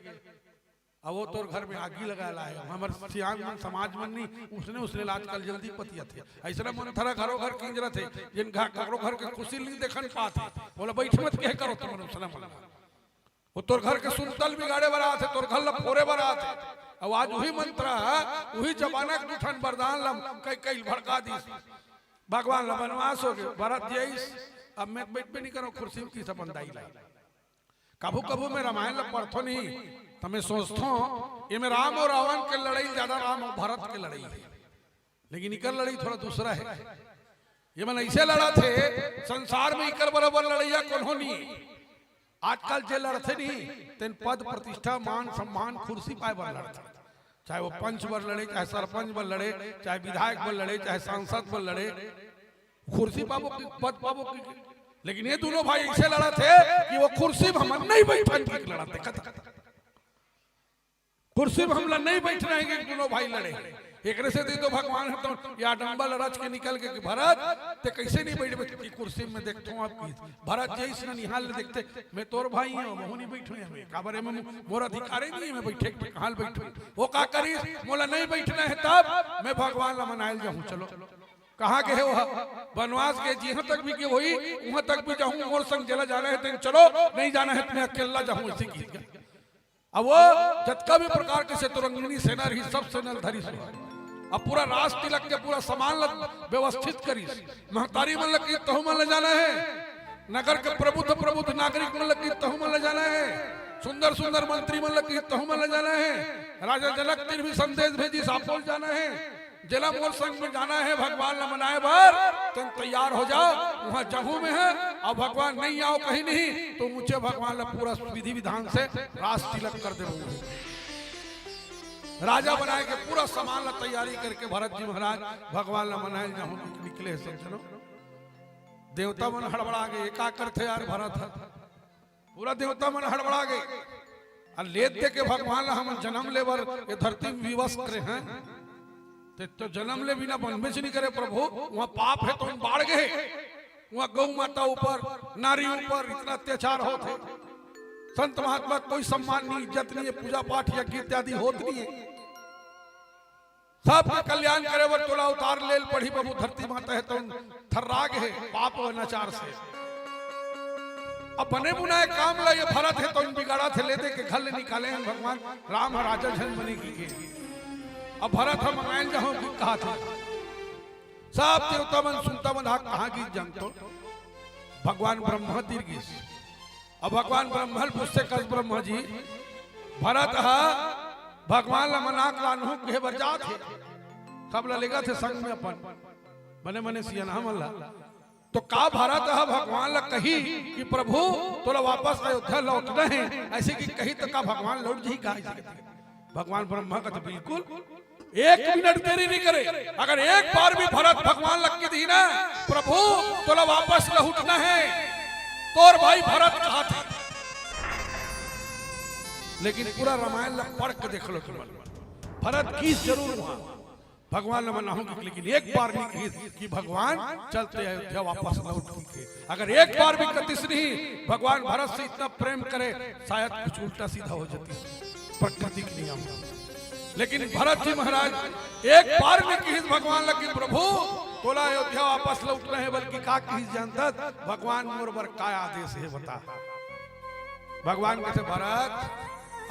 अउ वो तोर घर में आगी लगाय ला हे। हमर सियान मन, समाज मन नहीं, उसने, उसने आजकल जल्दी पतियाथे। अइसने मंथरा घरो घर कींजरथे, जेन घर, ककरो घर के खुशी ल नहीं देखन पात हे। बोला, बइठ मत कहे करो तुमन उसने मन। वो तोर घर के सुंदरता ल बिगाड़े बर आथे, तोर घर ला फोरे बर आथे। अउ आज उही मंथरा, उही जमाना के दू ठन वरदान ला कैकेयी ल भड़का दिस। भगवान ला वनवास हो गे, भरत जी आइस, अब मैं बइठबे नहीं करंव कुर्सी में, किस अपन दाई ला। कभू कभू मैं रामायण ला पढ़थंव नहीं, त मैं सोचथंव, एमे राम अउ रावण के लड़ई ज्यादा राम अउ भरत के लड़ई हे। लेकिन इकर लड़ई थोड़ा दूसरा हे। ये मन अइसे लड़थे, संसार में इकर बरोबर लड़इया कोनो नहीं हे। आजकल जे लड़थे नहीं, तेन पद, प्रतिष्ठा, मान, सम्मान, कुर्सी पाए बर लड़थे। चाहे वो पंच बर लड़े, चाहे सरपंच बर लड़े, चाहे विधायक बर लड़े, चाहे सांसद बर लड़े, कुर्सी पाबो कि पद पाबो कि? लेकिन ये दोनों भाई ऐसे लड़त हे कि वो कुर्सी में हमन नहीं बैठन कि लड़त हे, कथा। कुर्सी में हमला नहीं बैठना हे कि दोनों भाई लड़े। एकरे सेती तो भगवान ह तो या डंबल रच के निकल के कि भरत, ते कैसे नहीं बैठबे कि कुर्सी में? देखथों अब कि भरत जइस न निहाल ले देखथे, मैं तोर भाई हूँ, महूँ नहीं बैठूँ एमे, काबर एमे मोर अधिकार ही नहीं हे, मैं बैठे के कहाँ ले बैठूँ? वो का करिस, मोला नहीं बैठना हे तब मैं भगवान ला मनाए ल जाहूँ। चलो, कहाँ गे हे वो? बनवास गे, जिहाँ तक भी गे होही, उहाँ तक भी जाहूँ, मोर संग जेला जाना हे तेन चलो, नहीं जाना हे त मैं अकेल्ला जाहूँ, ऐसे किहिस। अब वो जतका भी प्रकार के चतुरंगिनी सेना रहिस, सब सेना ल धरिस। अब पूरा राज तिलक के पूरा सामान ल व्यवस्थित करिस। महतारी मन ल किहिस, तहूँ मन ल जाना हे। नगर के प्रबुद्ध प्रबुद्ध नागरिक मन ल किहिस, तहूँ मन ल जाना हे। सुंदर सुंदर मंत्री मन ल किहिस, तहूँ मन ल जाना हे। राजा जनक तीर भी संदेश भेजिस, आपो ल जाना हे। जेला मोर संग में जाना हे भगवान ला मनाए बर, तेन तैयार हो जाओ, उहाँ जाहूँ मैं ह। अउ भगवान नहीं आओ कहीं नहीं, तो मुझे भगवान ला पूरा विधि विधान से राज तिलक कर देबो। राजा बनाए के पूरा सामान ला तैयारी करके भरत जी महाराज भगवान ला मनाए ल जाहूँ निकले हे, समझ लो। देवता मन हड़बड़ा गे, "ये का करथे यार भरत ह?" पूरा देवता मन हड़बड़ा गे। अउ लेत दे के भगवान ला हमन जनम ले बर ये धरती में विवश करे हन, ते तो जनम ले बिना बनबेच नहीं करे प्रभु। उहाँ पाप हे तो बाढ़ गे, उहाँ गौ माता ऊपर, नारी ऊपर इतना अत्याचार होत हे, संत महात्मा कोई सम्मान नहीं, इज्जत नहीं हे, पूजा पाठ यज्ञ इत्यादि होत नहीं हे। सबके कल्याण करे बर तोला अवतार ले ल पड़ही प्रभु, धरती माता हे तउन थर्रा गे हे पाप अउ अनाचार से। अब बने बुनाए काम ला ये भरत हे तउन बिगाड़त हे, ले दे के घर ले निकाले हन भगवान राम ह राजा झन बने कहिके। अब भरत ह मनाए ल जाहूँ कि कहत हे। सब देवता मन सुनता मन हा कहाँ गिस जानथो? भगवान ब्रह्मा तीर गिस। अब भगवान ब्रह्मा ल पूछथे, कस ब्रह्मा जी, भरत ह भगवान ल मना के लानहूँ कहे बर जात हे, सब ल लेगत हे संग में अपन, बने बने सियनहा मन ला। तो का भरत ह भगवान ल कही कि प्रभु तोला वापस अयोध्या लौटना हे, ऐसे कि कही तो का भगवान लौट जाही का? भगवान ब्रह्मा कथे बिल्कुल, एक मिनट देरी नहीं करे। अगर एक बार भी भरत भगवान ल कहि दिही ना, "प्रभु, तोला वापस लहुटना हे," तोर भाई भरत कहत हे। लेकिन पूरा रामायण ल पढ़ के देख लो तुमन, भरत किस जरूर वहां भगवान ल मनाहूं कि, लेकिन एक बार नहीं कही कि भगवान चलते अयोध्या वापस लौट के। अगर एक बार भी कतिस नहीं, भगवान भरत से इतना प्रेम करे, शायद कुछ उल्टा सीधा हो जाती। प्रकृति के नियम। लेकिन भरत जी महाराज एक बार नहीं किहिस भगवान ल कि, "प्रभु, तोला अयोध्या वापस लौटना हे," बल्कि का किहिस जानथस, "भगवान मोर बर का आदेश हे बता।" भगवान कथे, "भरत,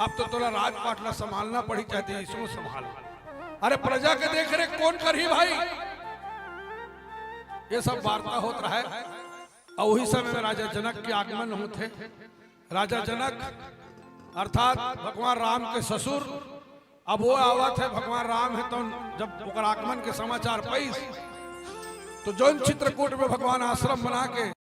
अब तो तोला राजपाट ला संभालना पड़ही, चाहे देश में संभाल। अरे प्रजा के देख रेख कौन करही भाई?" ये सब वार्ता होत रहय। अउ वही समय में राजा जनक के आगमन होथे। राजा जनक अर्थात भगवान राम के ससुर, अब वो आवत हे, भगवान राम हे, तो जब ओकर आगमन के समाचार पाइस, तो जौन चित्रकूट में भगवान आश्रम बना के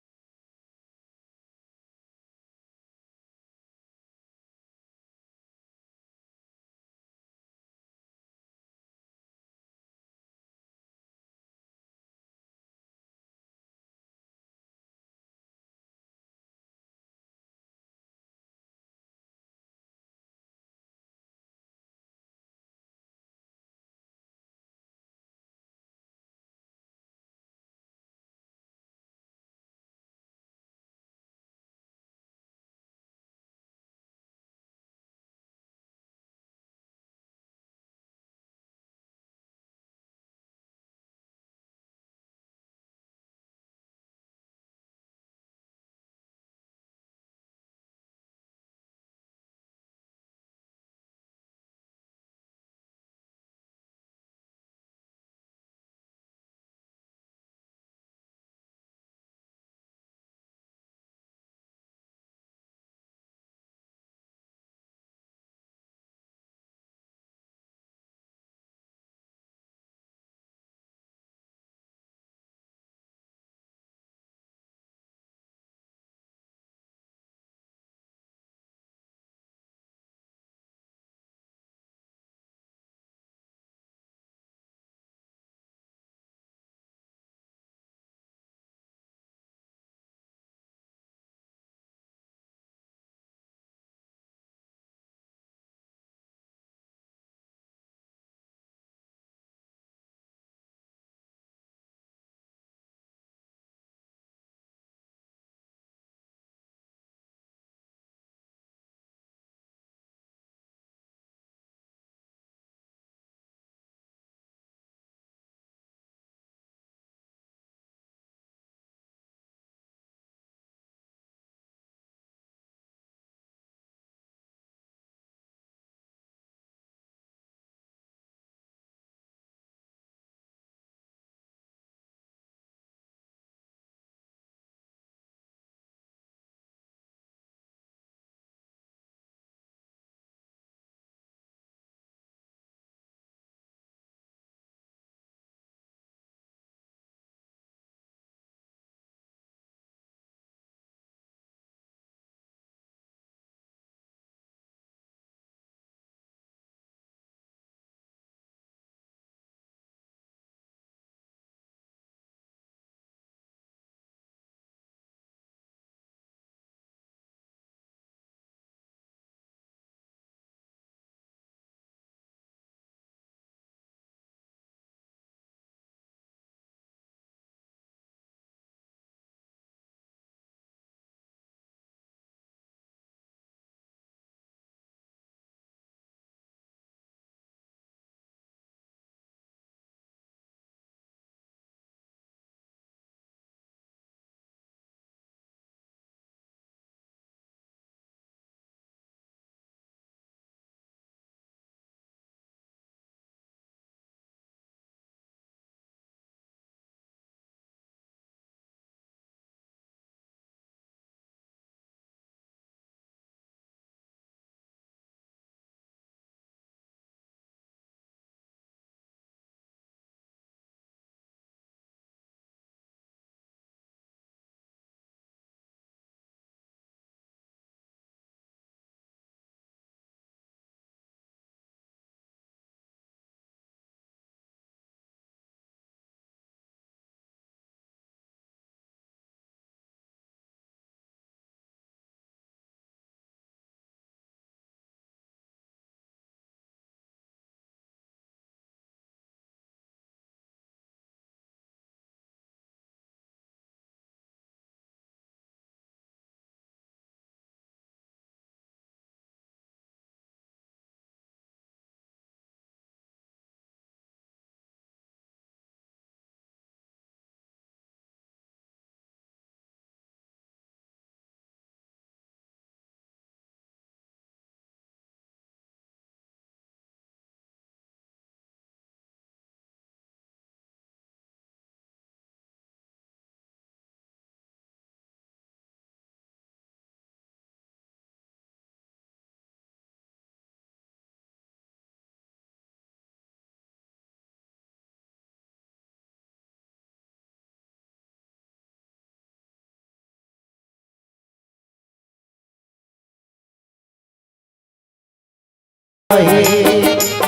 हे।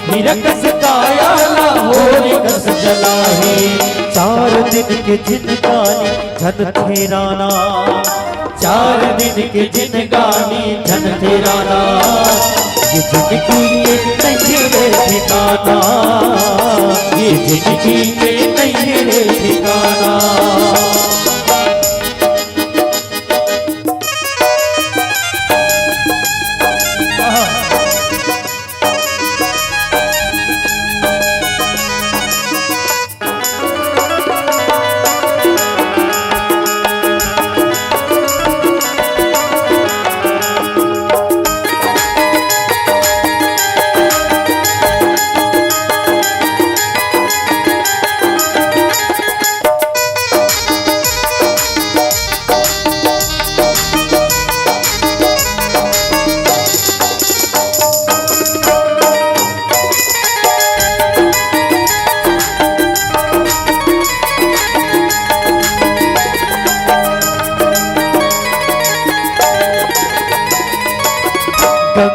हीरा कस काया ला होरी कस जला हे। चार दिन के जिंदगानी झन थेराना, चार दिन के जिंदगानी झन थेराना। ये जिंदगी के नइये रे ठिकाना, ये जिंदगी के नइये रे ठिकाना।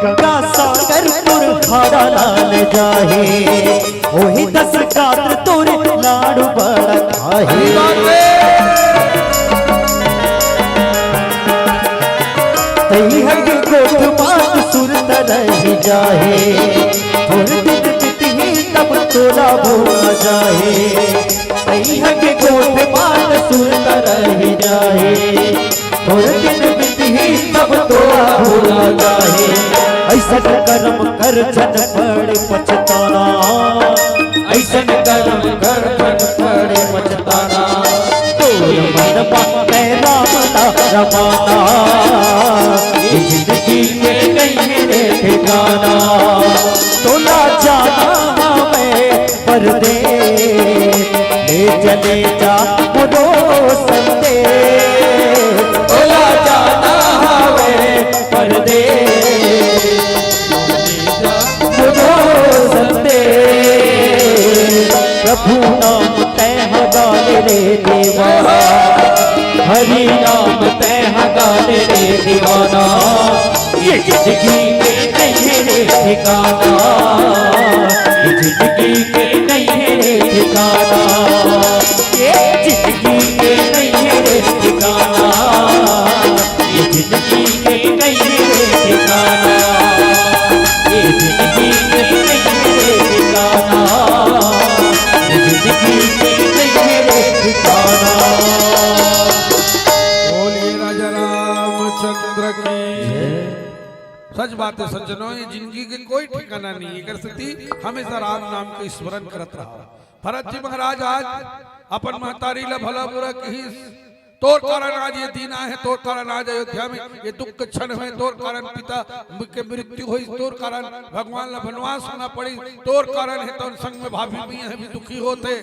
गंगा सागर पुरखाड़ा लाल जाहे, ओही दस गात्र तोरे लाडू बड़ा खाहे। तई हग गोठ बात सुर तरह जाहे, थोर दिन बितही तब तोला भोला जाहे। तई हग गोठ बात सुर तरह जाहे, थोर दिन बितही तब तोला भोला जाहे। ऐसन करम कर झन पड़े पछताना, ऐसन करम कर झन पड़े पछताना। तोर मन मा मैं राम ना रमाना, ये जिंदगी के नइये रे ठिकाना। तोला जाना हवे परदेस, ले चले जा मोरो संदेस। तोला जाना हवे परदेस, मोरो संदेस। प्रभु नाम तैं हगा ले रे देवा, हरि नाम तैं हगा ले रे दीवाना। ये जिंदगी के नइये रे ठिकाना, ये जिंदगी के नइये रे ठिकाना, ये जिंदगी के नइये रे ठिकाना, ये जिंदगी के नइये रे ठिकाना, ये जिंदगी के नइये रे ठिकाना, ये जिंदगी के नइये रे ठिकाना। बोलिए राजा रामचंद्र की। सच बात है सज्जनों, ये जिंदगी के कोई ठिकाना नहीं है। एकर सेती हमेशा राम नाम के स्मरण करत रहा। भरत जी महाराज आज अपन महतारी ला भला बुरा किहिस, तोर कारण आज ये दिन आए हे, तोर कारण आज अयोध्या में ये दुख के क्षण हे, तोर कारण पिता के मृत्यु होइस, तोर कारण भगवान ला वनवास होना पड़िस, तोर कारण हे तोर संग में भाभी भी हे भी दुखी होत हे।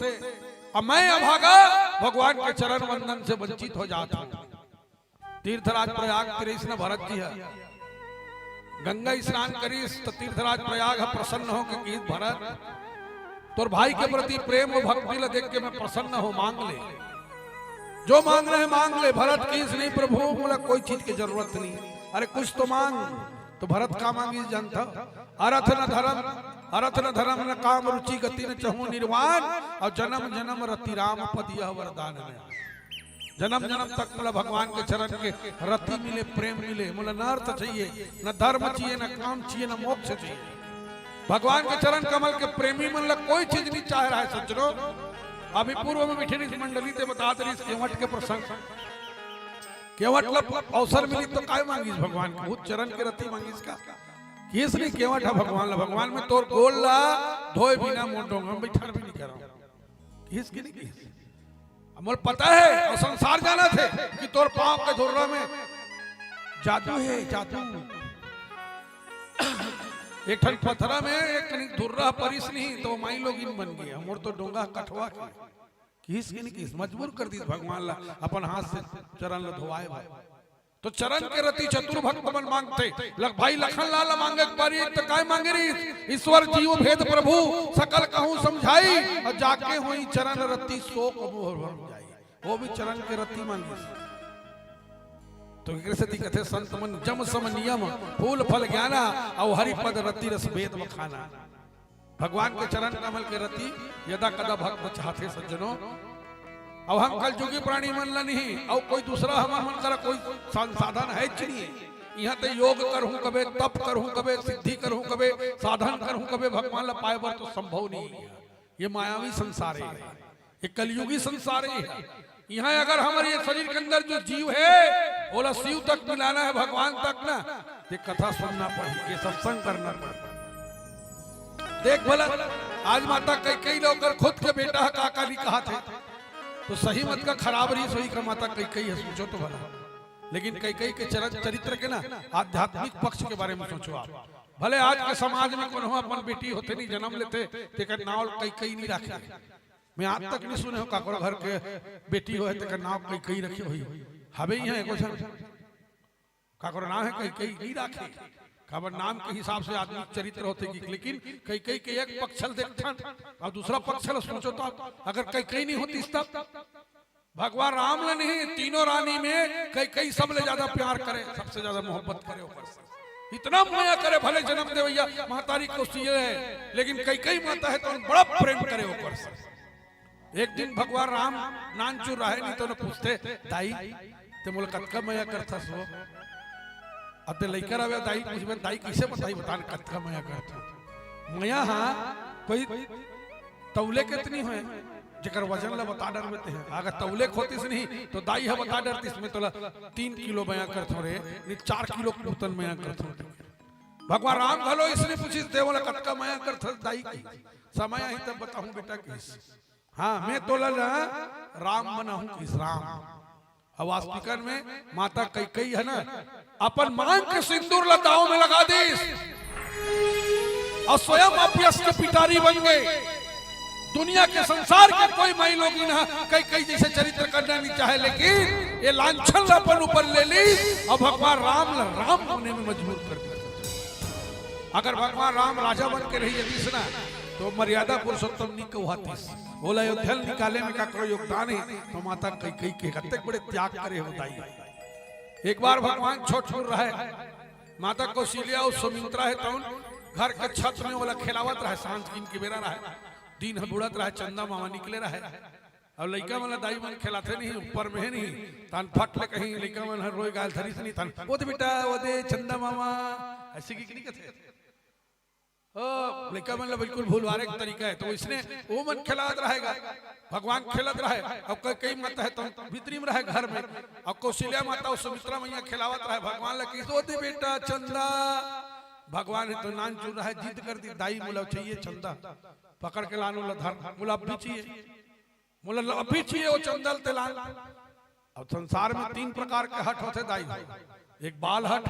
अब मैं अभागा भगवान के चरण वंदन से वंचित हो जात हूँ। तीर्थराज प्रयाग तिरिस न भरत जी ह। गंगा स्नान करिस त तीर्थराज प्रयाग ह प्रसन्न होके किहिस, "भरत, तोर भाई के प्रति प्रेम अउ भक्ति ल देख के मैं प्रसन्न हों, मांग ले। जो मांगना हे मांग ले।" भरत किहिस, "नहीं प्रभु, मोला कोई चीज के जरूरत नहीं।" "अरे कुछ तो मांग।" तो भरत का मांगिस जानथव? "अरथ न धरम, अरथ न धरम न काम रुचि गति न चहूँ निर्वाण, अउ जनम जनम रति राम पद यह वरदान है।" जनम जनम तक मोला भगवान के चरण के रति मिले, प्रेम मिले, मोला न अर्थ चाहिए, न धर्म चाहिए, न काम चाहिए, न मोक्ष चाहिए। भगवान के चरण कमल के प्रेमी मन ला कोई चीज नहीं चाहे रहा है सज्जनों। अभी पूर्व में बैठे रहिस मंडली ते बतात रहिस केवट के प्रसंग। केवट ला अवसर मिली तो काय मांगिस भगवान के? बहुत चरण के रति मांगिस का? किहिस नहीं केवट ह भगवान ला, "भगवान मैं तोर गोड़ ला धोए बिना मोर डोंगा में बैठन भी नहीं करव।" किहिस कि नहीं किहिस? अब मोला पता हे अउ संसार जानत हे कि तोर पाँव के धुर्रा में जादू हे, जादू। एक ठन पथरा में एक कनिक धुर्रा परिस नहीं तो माईलोगिन बन गे, मोर तो डोंगा कठवा के। किहिस कि नहीं किहिस? मजबूर कर दिस भगवान ला अपन हाथ से चरण ला धोवाए बर। तो चरण के रति चतुर भक्त मन मांगथे। लख-, भाई लखन लाल मांगे एक बारी, तो काय मांगे रहिस? "ईश्वर जीव भेद प्रभु सकल कहूँ समझाई, अउ जाके होई चरण रति सोक मोर भरम जाई।" वो भी चरण के रति मांगिस। तो एकरे सेती कथे संत मन जम सम नियम, फूल फल ज्ञाना, अउ हरि पद रति रस वेद बखाना। भगवान के चरण कमल के रति यदा कदा भक्त चाहथे सज्जनों। अब हम कलयुगी प्राणी मन ल नहीं, अउ कोई दूसरा हमर मन करा कोई संसाधन है च नहीं। इहाँ ते योग करहूँ कबे, तप करहूँ कबे, सिद्धि करहूँ कबे, साधन करहूँ कबे, भगवान ल पाए बर तो संभव नहीं है। ये मायावी संसार है, ये कलयुगी संसार है। इहाँ अगर हमर ये शरीर के अंदर जो जीव है, ओला शिव तक मिलाना है, भगवान तक ना, ये कथा सुनना पड़ही, ये सत्संग करना पड़ही। देख भला, आज माता कैकेयी ल ओकर खुद के बेटा ह का का नहीं कहा थे, तो सही मत का खराब रही, सही का माता कैकेयी है, सोचो तो भला। लेकिन कैकेयी के चर-, चरित्र के ना आध्यात्मिक पक्ष के बारे में सोचो आप। भले आज के समाज में कोनो अपन बेटी होथे नहीं, जन्म लेथे, तेकर नाव कैकेयी नहीं राखे। मैं आज तक नहीं सुने हो काकरो घर के बेटी होए तेकर नाव कैकेयी रखे होही। हवे ही है कुछ काकरो नाव है कैकेयी नहीं राखे। काबर नाम के हिसाब से आदमी चरित्र होथे कि, लेकिन कैकेयी के एक पक्ष ल देखथन अउ दूसरा पक्ष ल सोचो तो आप, अगर कैकेयी नहीं होतिस तब भगवान राम ल नहीं, तीनों रानी में कैकेयी सबले ज्यादा प्यार करे, सबसे ज्यादा मोहब्बत करे ओकर से। इतना मया करे, भले जन्म देवैया महतारी कौशल्या है, लेकिन कैकेयी माता है तो बड़ा प्रेम करे ओकर से। एक दिन भगवान राम नानचुन रहे नहीं तो न पूछथे, "दाई, ते मोला कतका मया करथस वो?" अब ते लइका रहे दाई पूछबे, "दाई कैसे बताही, बता न कतका मया करथस?" मया हा कोई तौले के त नहीं होय, जेकर वजन ला बता डरबे ते ह। अगर तौले के होतिस नहीं तो दाई ह बता डरतिस, "मैं तोला तीन किलो मया करथों रे, नहीं चार किलो पूतन मया करथों।" भगवान राम घलो इसने पूछिस, "ते मोला कतका मया करथस दाई?" कहिस। "समय आही तब बताहूँ बेटा," कहिस। "हाँ, मैं तोला ना राम बनाहूँ," कहिस, "राम।" अउ वास्तविकन में माता कैकेयी है ना, अपन मांग के सिंदूर ला दाव में लगा दिस अउ स्वयं अपयश के पिटारी बन गे। दुनिया के संसार के कोई माई लोगिन ह कैकेयी जैसे चरित्र करना नहीं चाहे, लेकिन ये लांछन ला अपन ऊपर ले लिस अउ भगवान राम ला राम होने में मजबूर कर दिस। अगर भगवान राम राजा बन के रही जतिस ना, तो मर्यादा पुरुषोत्तम नहीं कहवातिस। ओला अयोध्या ल निकाले में काकरो योगदान है, तो माता कैकेयी के कतेक बड़े त्याग करे हो दाई। एक बार भगवान छोटकुन रहे, माता कौशल्या अउ सुमित्रा है तउन घर के छत में ओला खेलावत रहे, सांझ किन के बेरा रहे, दिन ह बुड़त रहे, चंदा मामा निकले रहे। अउ लइका मन ला दाई मन खेलाथे नहीं, ऊपर में है नहीं, तान फट ले कहीं लइका मन ह रोए गाल धरिस नहीं, तान, "ओ दे बेटा, ओ दे चंदा मामा," ऐसे कि नहीं कथे। ओ, लइका मन ला बिल्कुल भुलवारे के तरीका है। तो इसने वो मन खेलात रहेगा, भगवान खेलत रहे, अब कैकेयी माता है तो भीतरी में रहे घर में, अब कौशल्या माता अउ सुमित्रा मैया खेलावत रहे, भगवान ला कहिस, "ओ दे बेटा चंदा।" भगवान है तो नानचुन रहे, जिद कर दिस, "दाई मोला चाहिए चंदा, पकड़ के लान ओला धर, मोला अभी चाहिए।" मोला ल-, अभी चाहिए वो चंदा ल ते लान। अब संसार में तीन प्रकार के हठ होथे दाई, एक बाल हठ,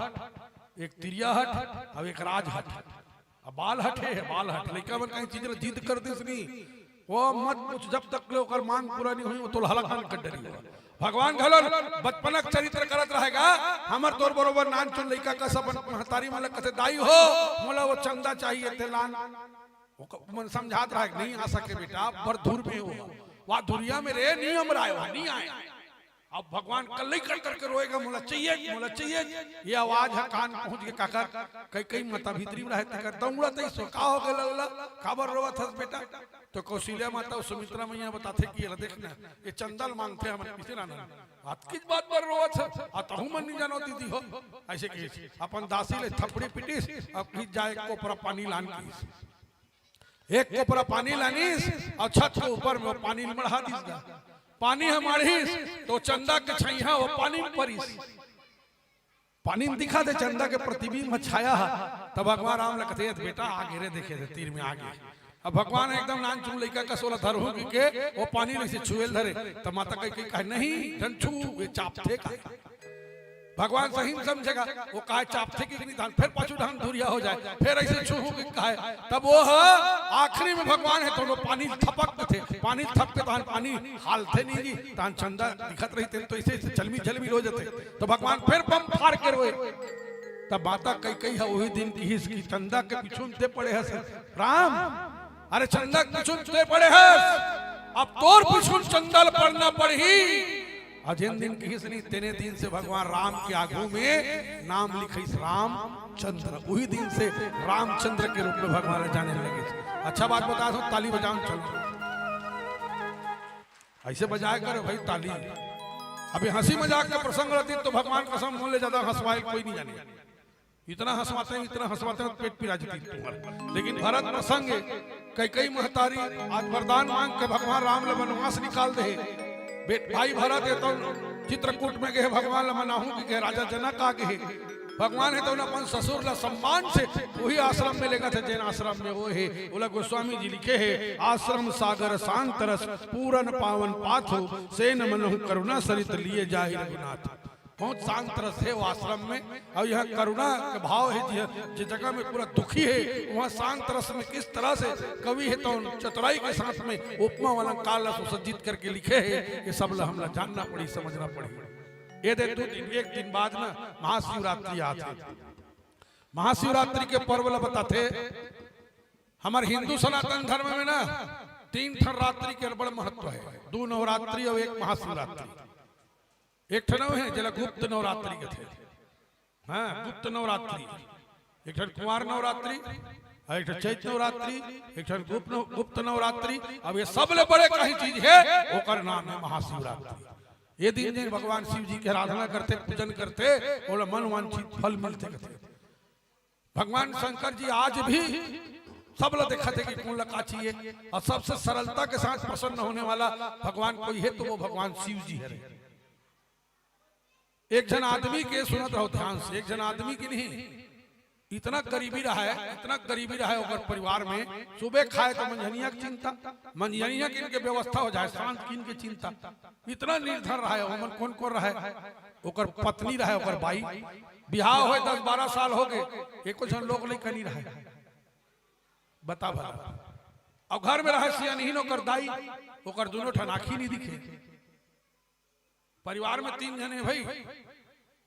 एक तिरिया हठ, अउ एक राज हठ। अब बाल हठ हे, बाल हठ। लइका मन कहीं चीज ल जिद कर दिस नहीं, वो मत पूछ, जब तक ले ओकर मांग पूरा नहीं होही, वो तोला हलाकान कर डरही। भगवान घलो बचपना के चरित्र करत रहेगा, हमर तोर बरोबर नानचुन लइका कस अपन महतारी मन ल कथे, "दाई हो, मोला वो चंदा चाहिए, ते लान।" ओकर मन समझात रहे, "नहीं आ सके बेटा, बड़ दूर में हो, वहाँ दुरिया में रे, नहीं अमराय, वहाँ नहीं आय।" अब भगवान कल्लई कर करके रोएगा, "मोला चाहिए, मोला चाहिए।" ये आवाज ह कान पहुंच के काकर, कैकेयी माता भीतरी में रहे, तेकर दौड़त अइस, "का हो गे लल्ला, काबर रोवत हस बेटा?" तो कौशल्या माता अउ सुमित्रा मैया बताथे कि, "ये ला देख ना, ये चंदा ल मांगथे, हमन किसे लाना, अतकीच बात बर रोवत हस, अतहु मन नहीं जानो दीदी हो।" ऐसे कहिस, अपन दासी ले थपड़ी पिटिस, अब कहिस, "जा एक कोपरा पानी लान," कहिस। एक कोपरा पानी लानिस अउ छत के ऊपर में वो पानी ल मढ़ा दिस गा। पानी ह मढ़िस तो चंदा के छइहां वो पानी में परिस। पानी में दिखा दे चंदा के प्रतिबिंब ह छाया ह। तब भगवान राम ल कथे, "बेटा आ गे रे, देखे रे, तीर में आ गे।" अब भगवान एकदम नानचुन लइका कस ओला धरहूं कहिके वो पानी ल अइसे छुए ल धरे, तब माता कैकेयी कहे, "नहीं, झन छू, ये चापथे का।" भगवान सही में समझेगा, वो कहे चापथे कि नहीं, तान फेर पाछू ढांग धुरिया हो जाए, फेर अइसे छूहूं कि कहे, तब वो ह आखिरी में भगवान है तो वो पानी ल थपक देथे, पानी ल थपके तान पानी हालथे नहीं जी, तान चंदा दिखत रहिथे तो अइसे, अइसे झलमी झलमी हो जाथे, तो भगवान फेर बम फार के रोए। तब माता कैकेयी ह वही दिन कहिस कि चंदा के पीछू में ते पड़े हस राम, अरे चंदा के पीछू में ते पड़े हस, अब तोर पीछू में चंदा ल पड़ना पड़ही। अउ जेन दिन किहिस नहीं, तेने दिन से भगवान राम के आगू में नाम लिखिस रामचंद्र। उही दिन से रामचंद्र के रूप में भगवान ला जाने लगिस। अच्छा बात बता दो, ताली बजाओ, चलो। ऐसे बजाया करो भाई ताली। अभी हंसी मजाक का प्रसंग रहती तो भगवान कसम मोले ज्यादा हंसवाए कोई नहीं जाने। इतना हंसवाते हैं, इतना हंसवाते हैं, पेट पिरा जाती तुम्हारा। लेकिन भरत प्रसंग है, कैकई महतारी आज वरदान मांग के भगवान राम ला वनवास निकाल दे। बेट भाई भरत हे तो चित्रकूट में गे, भगवान ला मनाहूं कि गे राजा जनक आ गे। भगवान हे तो अपन ससुर ला सम्मान से उही आश्रम में लेगथे, जेन आश्रम में वो हे। ओला गोस्वामी जी लिखे हे, "आश्रम सागर शांत रस, पूरन पावन पाथो, सेन मनहु करुणा सरित, लिए जाहि रघुनाथ।" बहुत शांत रस हे वो आश्रम में। अउ इहां करुणा के भाव हे, जे, जे जगह में पूरा दुखी हे, उहां शांत रस में किस तरह से कवि हे तो चतुराई के साथ में उपमा अलंकार ला सुसज्जित करके लिखे हे, ये सब ला हमला जानना पड़ी, समझना पड़ी। ये दे दू दिन, एक दिन बाद ना महाशिवरात्रि आथे। महाशिवरात्रि के पर्व ला बताथे। हमर हिंदू सनातन धर्म में ना तीन ठन रात्रि के बड़ महत्व हे, दू नवरात्रि अउ एक महाशिवरात्रि। एक ठन अउ हे जेला गुप्त नवरात्रि कथे। हां, गुप्त नवरात्रि, एक ठन कुंवार नवरात्रि, अउ एक ठन चैत नवरात्रि, एक ठन गुप्त नव-, गुप्त नवरात्रि। अब ये सबले बड़े कहीं चीज हे, ओकर नाम हे महाशिवरात्रि। ये दिन जेन भगवान शिव जी के आराधना करथे, पूजन करथे, ओला मन वांछित फल मिलथे कथे। भगवान शंकर जी आज भी सब ला देखथे कि कोन ला का चाहिए, अउ सबसे सरलता के साथ प्रसन्न होने वाला भगवान कोई हे तो वो भगवान शिव जी हरे। एक झन आदमी के सुनत रहो ध्यान से, एक झन आदमी के नहीं, इतना गरीबी रहा हे, इतना गरीबी रहा हे ओकर परिवार में, सुबह खाए तो मंझनिया के चिंता, मंझनिया के इनके व्यवस्था हो जाए, सांझ के इनके चिंता, इतना निर्धन रहा हे। ओमन कोन कोन रहा हे? ओकर पत्नी रहा हे, ओकर बाई, बिहाव होय दस बारह साल हो गे, एको झन लोग लइका नहीं रहा हे। बता भला। अउ घर में रहा हे सियानहीन ओकर दाई, ओकर दूनों ठन आँखी नहीं दिखे। परिवार में तीन झन हे भाई,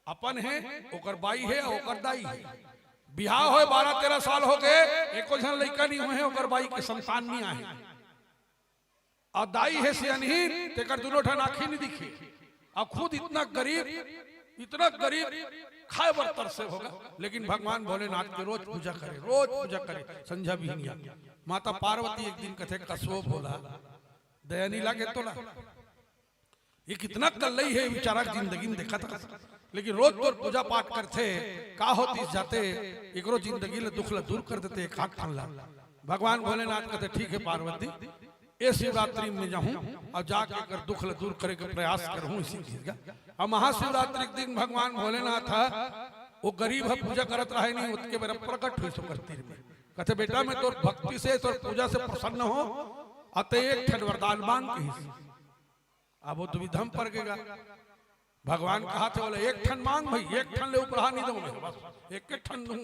अपन हे, ओकर बाई हे, ओकर दाई हे। बिहाव होय बारह तेरह साल हो गे, एको झन लइका नहीं होय हे, ओकर बाई के संतान नहीं आए। अउ दाई हे सियानहीन, तेकर दूनों ठन आँखी नहीं दिखे। अउ खुद इतना गरीब, इतना गरीब, खाए बर तरसे होगा, लेकिन भगवान भोलेनाथ के रोज पूजा करे, रोज पूजा करे, संझा बिहनिया। माता पार्वती एक दिन कथे, "कसो भोला, दया नहीं लागे तोला? ये कितना कल्लई हे, बेचारा जिंदगी में देखत हस, लेकिन रोज तोर पूजा पाठ करथे, का होतिस जाते, एकरो जिंदगी ले दुख ला दूर कर देते, एक आध ठन ला।" भगवान भोलेनाथ कथे, "ठीक हे पार्वती, ए शिवरात्रि में जाहूं अउ जाके एकर दुख ला दूर करे के प्रयास करहूं।" इसी चीज का। अउ महाशिवरात्रि के दिन भगवान भोलेनाथ ह, वो गरीब ह, पूजा करत रहे नहीं, ओतके बेरा प्रकट होइस ओकर तीर में। कथे, "बेटा, मैं तोर भक्ति से, तोर पूजा से प्रसन्न हों, अतः एक ठन वरदान मांग," कहिस। अब वो दुविधा में पर गेगा। भगवान कहथे, "बोले, एक ठन मांग भाई, एक ठन ले ऊपर हाथ नहीं दूं मैं, बस एक ठन दूं।"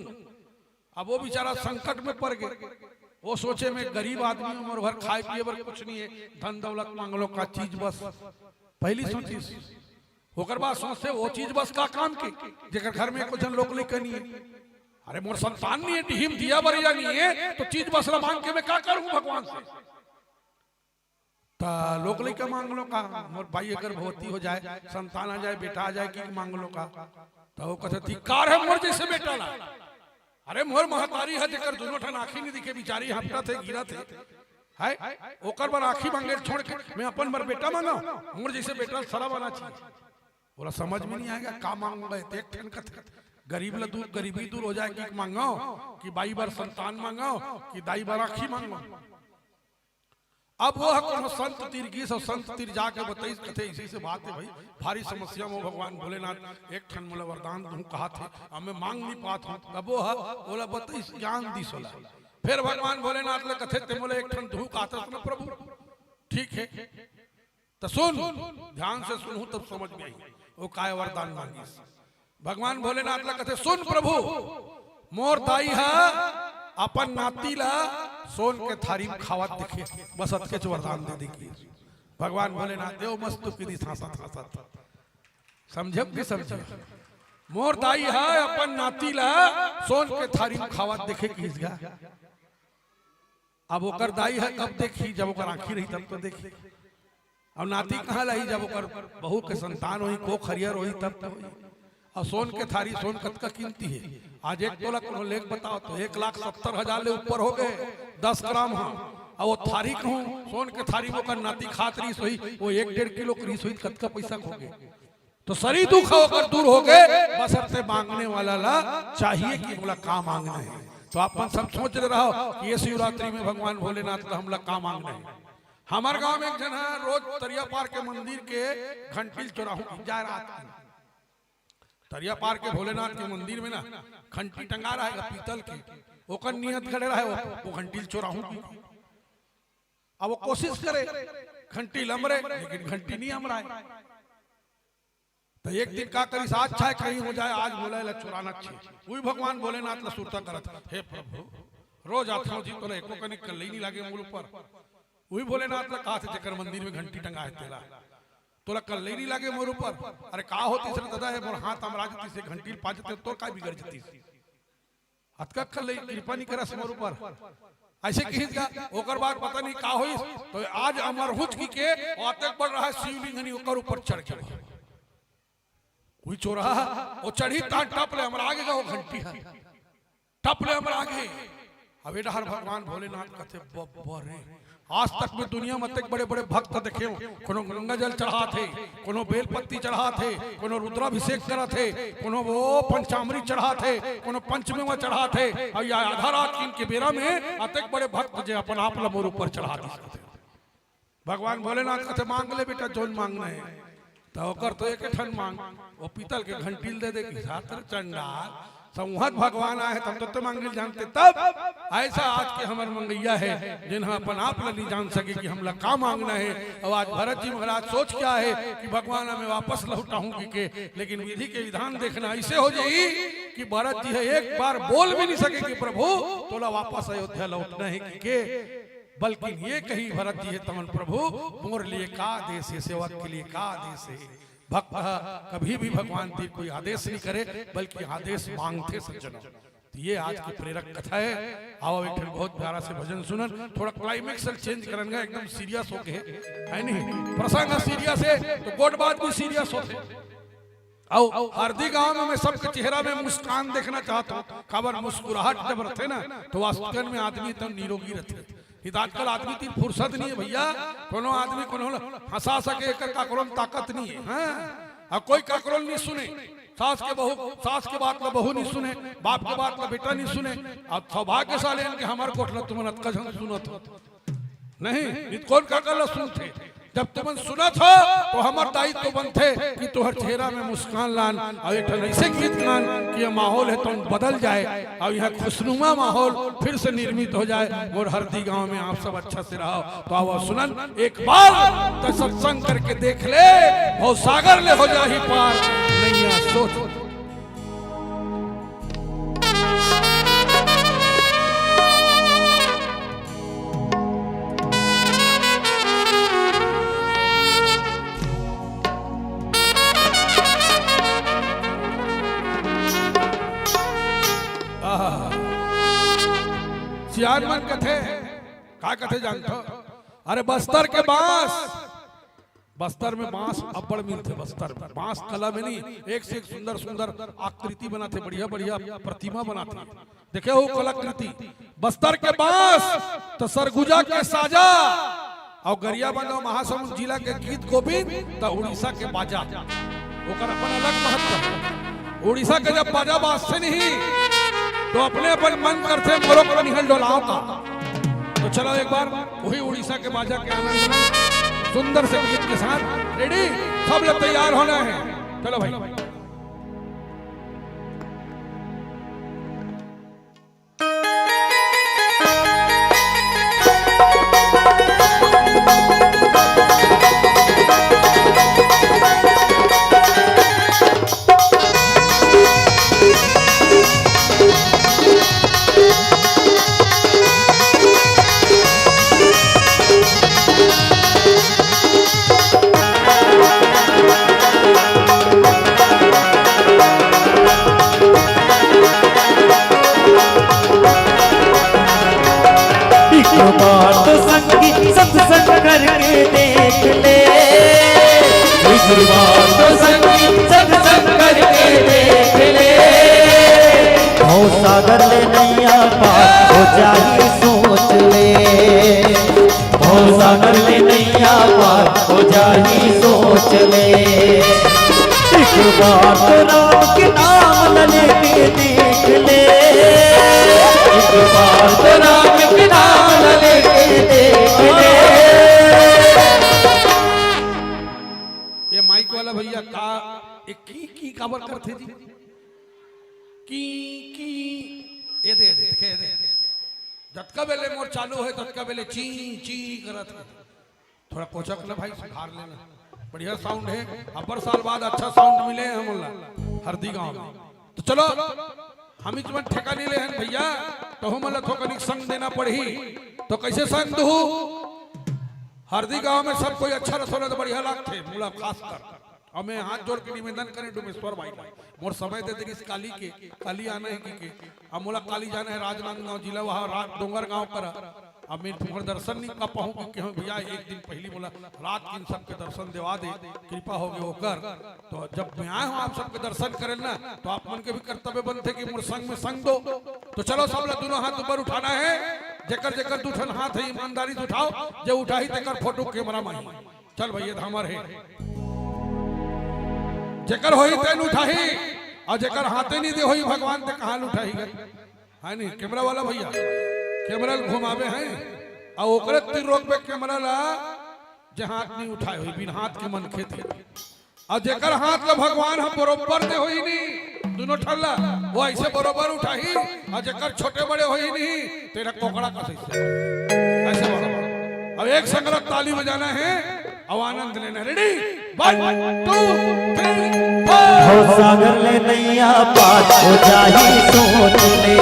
अब वो बेचारा संकट में पर गे। वो सोचे, "मैं गरीब आदमी हूं, मोर घर खाए पिए बर कुछ नहीं हे, धन दौलत मांग लो का चीज बस।" पहली सोचिस। ओकर बाद सोचथे, "वो चीज बस का काम के, जेकर घर में एको झन लोग लइका नहीं हे? अरे, मोर संतान नहीं हे, डिहिम दिया बरिया नहीं हे, तो चीज बस ला मांग के मैं का करहूं भगवान से?" त लोग लइका मांग लो का, मोर बाई अगर भगवती हो जाए, संतान आ जाए, बेटा आ जाए, कि मांग लो का? त वो कथे, "धिक्कार हे मोर जइसे बेटा ला। अरे, मोर महतारी ह, जेकर दूनों ठन आँखी नहीं दिखे, बिचारी हपटथे, गिरथे, हे, ओकर बर आँखी मांगे छोड़ के मैं अपन बर बेटा मांगंव? मोर जइसे बेटा ला सरब आना चाहिए।" ओला समझ में नहीं आएगा, का मांगंव? एक ठन कथे, गरीब ला दूर, गरीबी दूर हो जाए कि मांगंव, कि बाई बर संतान मांगंव, कि दाई बर आँखी मांगंव? अब वो ह कोनो संत तीर गिस अउ संत तीर जाके बताइस, कथे, "इसी से बात हे भाई, भारी समस्या में भगवान भोलेनाथ एक ठन मोला वरदान दूं कहत हे, अब मैं मांग नहीं पात हूं।" तब वो ह ओला बताइस, ज्ञान दिस ओला। फिर भगवान भोलेनाथ ले कथे, "ते मोला एक ठन दूं कहत हस ना प्रभु, ठीक हे, त सुन, ध्यान से सुनहूं तब समझ में आही, वो काय वरदान मांगिस।" भगवान भोलेनाथ ला कथे, "सुन प्रभु, मोर दाई ह अपन नाती ला सोन के थारी में खावत देखे, बस अतकेच वरदान दे दे," कहिस। भगवान भोलेनाथ देव मस्तु की दिस हाँसत हाँसत। समझे कि समझे? मोर दाई ह अपन नाती ला सोन के थारी में खावत देखे कहिस गा। अब ओकर दाई ह कब देखही, जब ओकर आँखी रही तब तो देखही। अब नाती कहाँ लाही, जब ओकर बहू के संतान होही, कोख हरियर होही, तब तो होही। अउ सोन के थारी, सोन कतका कीमती हे। आज एक तोला कोनो लेके बताओ तो एक लाख सत्तर हजार ले ऊपर हो गे, दस ग्राम ह। अउ वो थारी कहूँ, सोन के थारी म ओकर नाती खात रहिस होही, वो एक डेढ़ किलो के रहिस होही, कतका पैसा के हो गे। तो सरी दुख ह ओकर दूर हो गे, बशर्ते मांगने वाला ला चाहिए कि मोला का मांगना हे। तो आप मन सब सोच ले रहो कि ये शिवरात्रि में भगवान भोलेनाथ ला हमला का मांगना हे। हमर गांव में एक झन ह रोज तरिया पार के मंदिर के घंटी ल चोराहूं जाय रात के। तरिया पार के भोलेनाथ के मंदिर में ना घंटी टंगा रहे पीतल के, ओकर नियत गड़े रहे, वो, वो घंटी ल चोराहूं। अब वो कोशिश करे घंटी ल अमरे, लेकिन घंटी नहीं अमराय। तो एक दिन का करिस, आज चाहे कहीं हो जाए, आज मोला एला चुराना चाहिए। उही भगवान भोलेनाथ ला सुरता करत, हे प्रभु, रोज आथंव जी, तोला एको कनिक कल्लई नहीं लागे मोर ऊपर। उही भोलेनाथ ला कहत हे, जेकर मंदिर में घंटी टंगा हे तेला, तोला कल्लई नहीं लागे मोर ऊपर। अरे का होतिस रे दादा, हे मोर हाथ अमरा जतिस, हे घंटी ल पा जतेंव, तोर का बिगड़ जतिस? अतका कल्लई, कृपा नहीं करस मोर ऊपर। अइसे किहिस गा, ओकर बाद पता नहीं का होइस, तो आज अमरहूं कहिके, अतेक बड़ रहा शिवलिंग हनी, ओकर ऊपर चढ़ गे। कोई चोरहा, वो चढ़ी तान टप ले अमरा गे गा वो घंटी ह, टप ले अमरा गे। अब ए डहर भगवान भोलेनाथ कथे, "बब्बर रे, आज तक में दुनिया में अतेक बड़े-बड़े भक्त देखेंव, कोनो गंगा जल चढ़ात हे, कोनो बेल पत्ती चढ़ात हे, कोनो रुद्राभिषेक करत हे, कोनो वो पंचामृत चढ़ात हे, कोनो पंचमेवा चढ़ात हे, अउ या आधा रात तीन के बेरा में अतेक बड़े भक्त जे अपन आप ला मोर ऊपर चढ़ा दिस।" भगवान भोलेनाथ कथे, "मांग ले बेटा, जोन मांगना हे।" त ओकर तो एक ठन मांग, वो पीतल के घंटी ल दे दे कि, "सात रे चंडाल, संवत भगवान आए हे, तब तो ते मांगे ल जानते।" तब अइसा आज के हमर मंगइया हे, जेन ह अपन आप ल नहीं जान सके कि हमला का मांगना हे। अउ आज भरत जी महाराज सोच के आए हे कि भगवान हमें वापस लौटाहूं कहिके, लेकिन विधि के विधान देखना, अइसे हो जाही कि भरत जी ह एक बार बोल भी नहीं सके कि, "प्रभु, तोला वापस अयोध्या लौटना हे," कहिके। बल्कि ये कही भरत जी ह, "तमन प्रभु, मोर लिए का आदेश हे, सेवक के लिए का आदेश हे?" भक्त ह कभी भी भगवान तीर कोई आदेश नहीं करे, बल्कि आदेश मांगथे सज्जनों। तो ये आज की प्रेरक कथा हे। आओ एक ठन बहुत प्यारा से भजन सुनन, थोड़ा climax ल change करन गा, एकदम serious होके हे, हे नहीं? प्रसंग serious हे तो गोठ बात भी serious होथे। अउ हरदी गांव में मैं सबके चेहरा में मुस्कान देखना चाहत हूं, काबर मुस्कुराहट जब रथे ना तो वास्तव में आदमी एकदम निरोगी रथे। नहीं तो आजकल आदमी तीर फुर्सत नहीं हे भइया, कोनो आदमी कोनो ल हंसा सके, एकर काकरो म ताकत नहीं हे। हां, अउ कोई काकरो ल नहीं सुने, सास के बहू, सास के बात ला बहू नहीं सुने, बाप के बात ला बेटा नहीं सुने। अब सौभाग्यशाली हे कि हमर गोठ ला तुमन अतका झन सुनत हो। नहीं, नहीं त कोन काकर ला सुनथे? जब तुमन सुनत हो, तो हमर दायित्व बनथे कि तुहर चेहरा में मुस्कान लान, अउ एक ठन अइसे गीत गान कि ये माहौल हे तो बदल जाए, अउ यह खुशनुमा माहौल फिर से निर्मित हो जाए। मोर हरदी गांव में आप सब अच्छा से रहो। तो आओ सुनन एक बार, तो सत्संग करके देख ले, भवसागर ले हो जाही पार, नैया सोच। आहा। सियान मन कथे, का कथे जानथो? अरे बस्तर के बांस, बस्तर में बांस अब्बड़ मिलथे। बस्तर में बांस कला में नहीं, एक से एक सुंदर सुंदर आकृति बनाथे, बढ़िया बढ़िया प्रतिमा बनाथे। देखे हो कलाकृति, बस्तर के बांस तो सरगुजा के साजा, अउ गरियाबंद अउ महासमुंद जिला के गीत गोविंद तो उड़ीसा के बाजा, ओकर अपन अलग महत्व हे। उड़ीसा के जब बाजा बाजथे नहीं तो अपने अपन मन करथे मोरो को निहल डोलाव का। तो चलो एक बार वही उड़ीसा के बाजा के आनंद लें, सुंदर से गीत के साथ। Ready? सब लोग तैयार होना हे। चलो भाई। एक बार तो संगी सत्संग करके देख ले। कर ले नैया पार हो जाही सोच ले। एक बार तो राम के नाम ल लेके देख ले। एक बार तो राम के नाम ल लेके देख ले। ये माइक वाला भैया का, ये की, की काबर करथे जी? की, की, ये दे, ये दे, देखे, ये दे। जतका बेले मोर चालू हे, ततका बेले ची, ची करत हे। थोड़ा कोचक ले भाई, सुधार लेना। बढ़िया साउंड हे, अब्बड़ साल बाद अच्छा साउंड मिले हे हमन ला हरदी गांव में। तो चलो, हम इच मन ठेका नइ ले हन भैया, तहू मन ला थोकनिक संग देना पड़ही। तो कइसे संग दूहू? हरदी गांव में सब कोई अच्छा रसोई ला तो बढ़िया लागथे, मोला खासकर। अउ मैं हाथ जोड़ के निवेदन करें डुमेश्वर भाई ला, मोर समय दे देगिस काली के, काली आना हे कि के, अब मोला काली जाना हे राजनांदगांव जिला, वहाँ राज डोंगरगांव करा। अब मैं तुम्हर दर्शन नइ कर पाहूँ कि केहू भैया एक दिन पहिली मोला रात के इन सबके दर्शन देवा दे, कृपा होगे ओकर। तो जब मैं आए हूँ आप सबके दर्शन करेल ना, तो आप मन के भी कर्तव्य बनथे कि मोर संग में संग दो। तो चलो सब ला दोनों हाथ ऊपर उठाना हे, जेकर जेकर दू ठन हाथ हे ईमानदारी से उठाओ, जे उठाही तेकर फोटो कैमरा में आही। चल भैया, धामर हे। जेकर होही तेन उठाही, अउ जेकर हाथे नइ दे होही भगवान, ते कहाँ ले उठाही गा? हे नी, कैमरा वाला भैया, कैमरा ल घुमाबे हे, अउ ओकरे तीर रोकबे कैमरा ला, जे हाथ नइ उठाए होही, बिन हाथ के मनखे ते। अउ जेकर हाथ ल भगवान ह बरोबर दे होही नी, दूनों ठन ला, वो अइसे बरोबर उठाही, अउ जेकर छोटे बड़े होही नी, तेला कोकड़ा कस अइसे। अइसे बरोबर। अब एक संग ताली बजाना हे, अउ आनंद लेना हे। Ready? One, two, three, four. भवसागर ले नैया पार हो जाही सोच ले।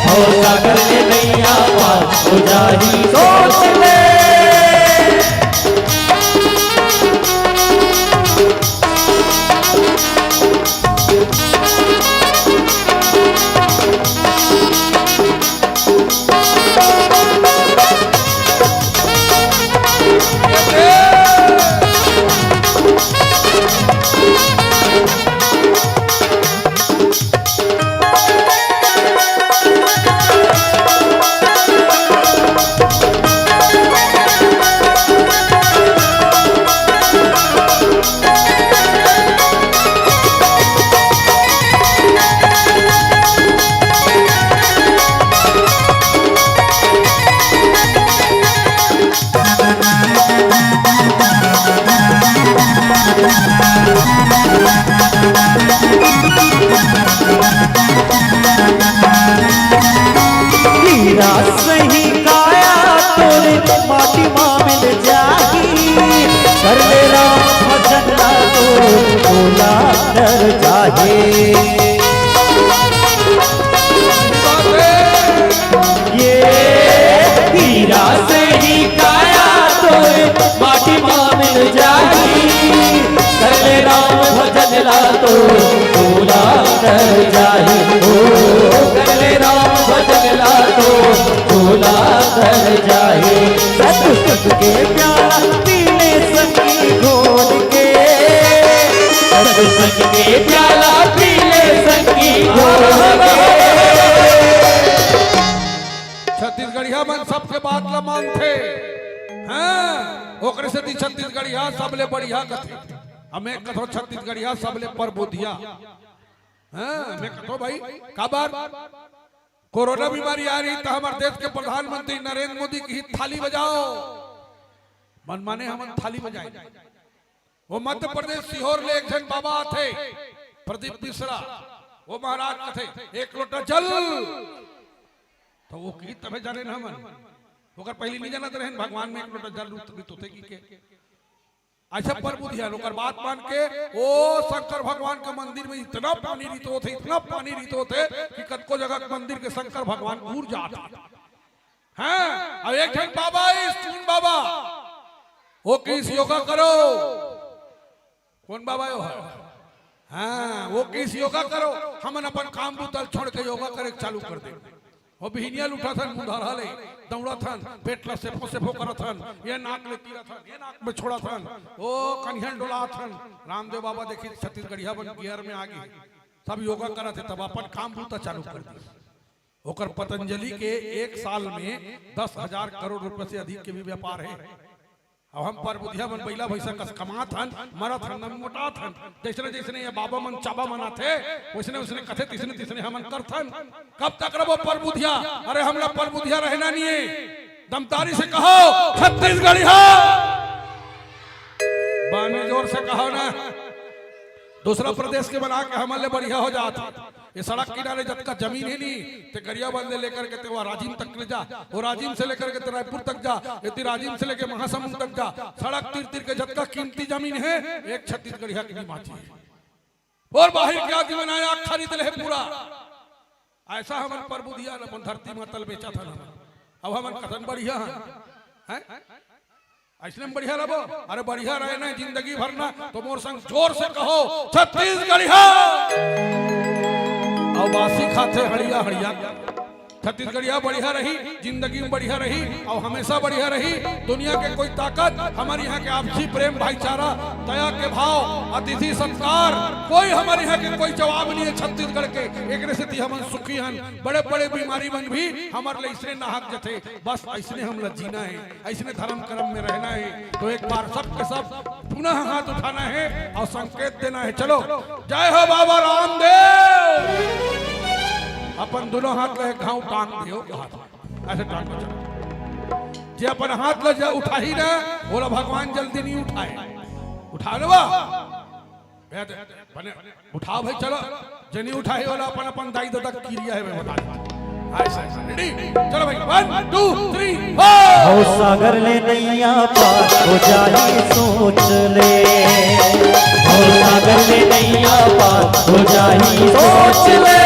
भवसागर ले नैया पार हो जाही सोच ले। हीरा सही काया तोरे माटी मा मिल जाही, कर ले राम भजन ला तो भोला डर जाही। ये हीरा सही काया तोरे माटी मा मिल जाही, कर ले राम भजन ला तो भोला डर जाही। ओ, कर ले राम भजन ला तो भोला डर जाही। सतसंग के प्याला पी ले संगी घोल के, सतसंग के प्याला पी ले संगी घोल के। छत्तीसगढ़िया मन सबके बात ला मानथे, हाँ, ओकरे सेती छत्तीसगढ़िया सबले बढ़िया कथे। अब मैं कथों छत्तीसगढ़िया सबले परबुधिया, हाँ, मैं कथों भाई, काबर कोरोना बीमारी आ रही त हमर देश के प्रधानमंत्री नरेंद्र मोदी कहिस थाली बजाओ, मन माने हमन थाली बजाए। वो मध्य प्रदेश सीहोर ले एक झन बाबा आथे, प्रदीप मिश्रा, वो महाराज कथे, "एक लोटा जल।" तो वो कहिस तभे जानेन हमन, ओकर पहिली नइ जानत रहेन भगवान में एक लोटा जल रूप होथे कि के। अइसे परबुधिया ओकर बात मान के ओ शंकर भगवान के मंदिर में इतना पानी रितोथे, इतना पानी रितोथे कि कतको जगह के मंदिर के शंकर भगवान घूर जात हे। हाँ, अब एक ठन बाबा आइस, टून बाबा, वो कहिस योगा करो। कोन बाबा हे वो? हाँ, वो कहिस योगा करो, हमन अपन काम बूता ल छोड़ के योगा करे के चालू कर दे। वो बिहनिया ल उठत हन, मुंधारा ले दौड़त हन, पेट ला सेफो सेफो करत हन, ये नाक ले तीरत हन, ये नाक में छोड़त हन, वो कनिहा ल डोलात हन। रामदेव बाबा देखिस छत्तीसगढ़िया मन गियर में आ गे, सब योगा करत हे, तब अपन काम बूता चालू कर दिस। ओकर पतंजलि के एक साल में दस हजार करोड़ रुपया से अधिक के भी व्यापार हे। अब हम परबुधिया मन बइला भइसा कस कमात हन, मरत हन, मोटात हन। जइसने जइसने ये बाबा मन चाबा मन आथे, वइसने वइसने कथे, तिसने तिसने हमन करथन। कब तक रबो परबुधिया? अरे हमला परबुधिया रहना नइ हे। दमदारी से कहो, छत्तीसगढ़िया। बाने जोर से कहो ना। दूसरा प्रदेश के बना के हमन ले बढ़िया हो जात। ये सड़क किनारे जतका जमीन हे नी, ते गरियाबंद ले लेकर के ते वहाँ राजिम तक ले जा, वो राजिम से लेकर के ते रायपुर तक जा, ये ते राजिम से लेके महासमुंद तक जा, सड़क तीर तीर के जतका कीमती जमीन हे, एक छत्तीसगढ़िया के नइ बांचे। अउ बाहिर के आदमी मन आय, आग खरीद ले हे पूरा। अइसा हमन परबुधिया ल अपन धरती माता ल बेचत हन हमन। अब हमन कतन बढ़िया हन, हैं? अइसने में बढ़िया रबो। अरे बढ़िया रहे ना जिंदगी भर ना, तो मोर संग जोर से कहो, छत्तीसगढ़िया। अउ बासी खाथे हड़िया हड़िया। छत्तीसगढ़िया बढ़िया रही, जिंदगी में बढ़िया रही, अउ हमेशा बढ़िया रही। दुनिया के कोई ताकत, हमर इहाँ के आपसी प्रेम, भाईचारा, दया के भाव, अतिथि सत्कार, कोई हमर इहाँ के कोई जवाब नइ हे छत्तीसगढ़ के। एकरे सेती हमन सुखी हन। बड़े बड़े बीमारी मन भी हमर ले अइसने नाहक जथे। बस अइसने हमला जीना हे। अइसने धर्म कर्म में रहना हे, तो एक बार सबके सब पुनः हाथ उठाना हे अउ संकेत देना हे, चलो, जय हो बाबा रामदेव। अपन दोनों हाथ ल एक घांव टांग दियो, हाथ अइसे टांग के चलो। जे अपन हाथ ल उठाही ना, ओला भगवान जल्दी नइ उठाय। उठा लेवा। बने, उठाव भाई, चलो। जे नइ उठाही ओला अपन, अपन दाई ददा के किरिया हे, मैं बता देथंव। अइसे, अइसे, ready? चलो भाई, one, two, three, four। भवसागर ले नैया पार हो जाही सोच ले। भवसागर ले नैया पार हो जाही सोच ले।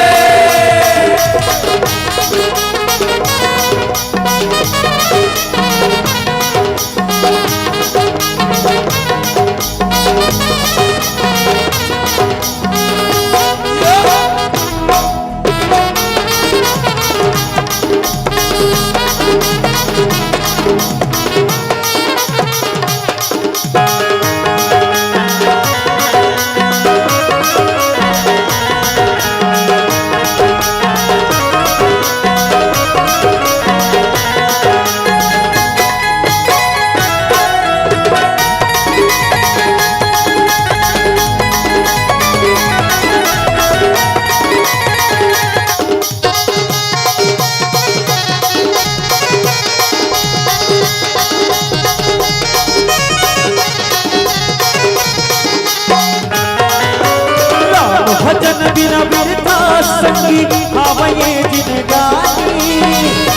राम भजन बिना बिरथा संगी, आवये जिनगानी।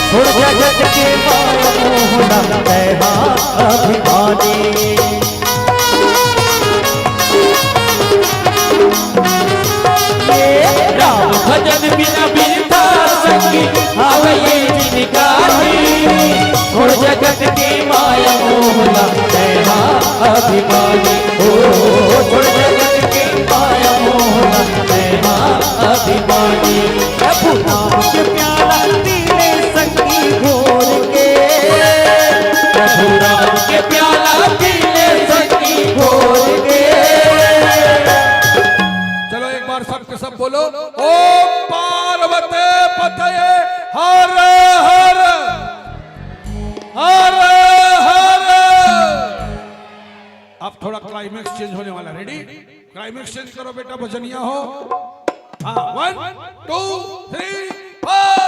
छोड़ जगत के माया मोह ला, तैं हा अभिमानी। ये राम भजन बिना बिरथा संगी, आवये जिनगानी। छोड़ जगत के माया मोह ला, तैं हा अभिमानी। ओ, छोड़ जगत के माया मोह ला, तैं हा अभिमानी। प्रभु राम के प्याला पी ले संगी घोर के। प्रभु राम के प्याला पी ले संगी घोर के। चलो एक बार सबके सब बोलो, ओम पार्वती पतये हर हर हर हर। अब थोड़ा climax change होने वाला, ready? Climax change करो बेटा, भजनिया हो। हाँ, one, two, three, four।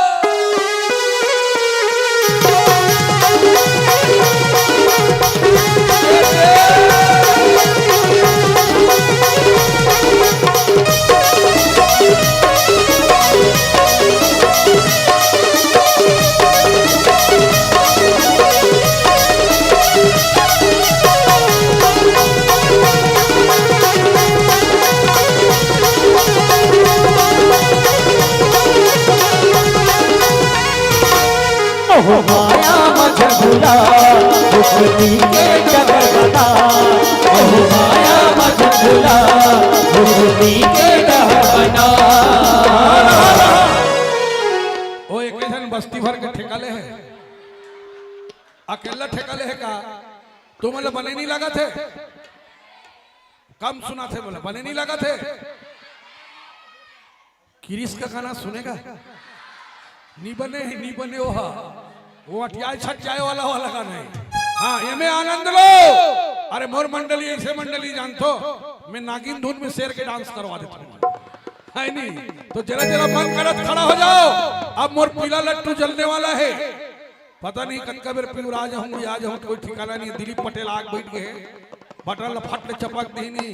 मोह माया मझ भुला, मुक्ति के डगर बता। मोह माया मझ भुला, मुक्ति के डगर बता। ओ, एक झन बस्ती भर के ठेका ले हे, अकेला ठेका ले हे का? तुमन ल बने नइ लागत हे? कम सुनाथे मोला, बने नइ लागत हे? किरिस का गाना सुने का? नी बने हे, नी बने ओहा। वो अटियाए छटियाए वाला, वाला गाना हे। हाँ, एमे आनंद लो। अरे मोर मंडली, ऐसे मंडली जानथो, मैं नागिन धुन में शेर के डांस करवा देता हूँ। है नी? तो जरा जरा मन करत खड़ा हो जाओ। अब मोर पीला लट्टू जलने वाला हे। पता नहीं कतका बेर पिउरा जाहूँ, आ जाहूँ, कोई ठिकाना नहीं। दिलीप पटेल आग बैठ गए, बटन ल फट ले चपक दीनी।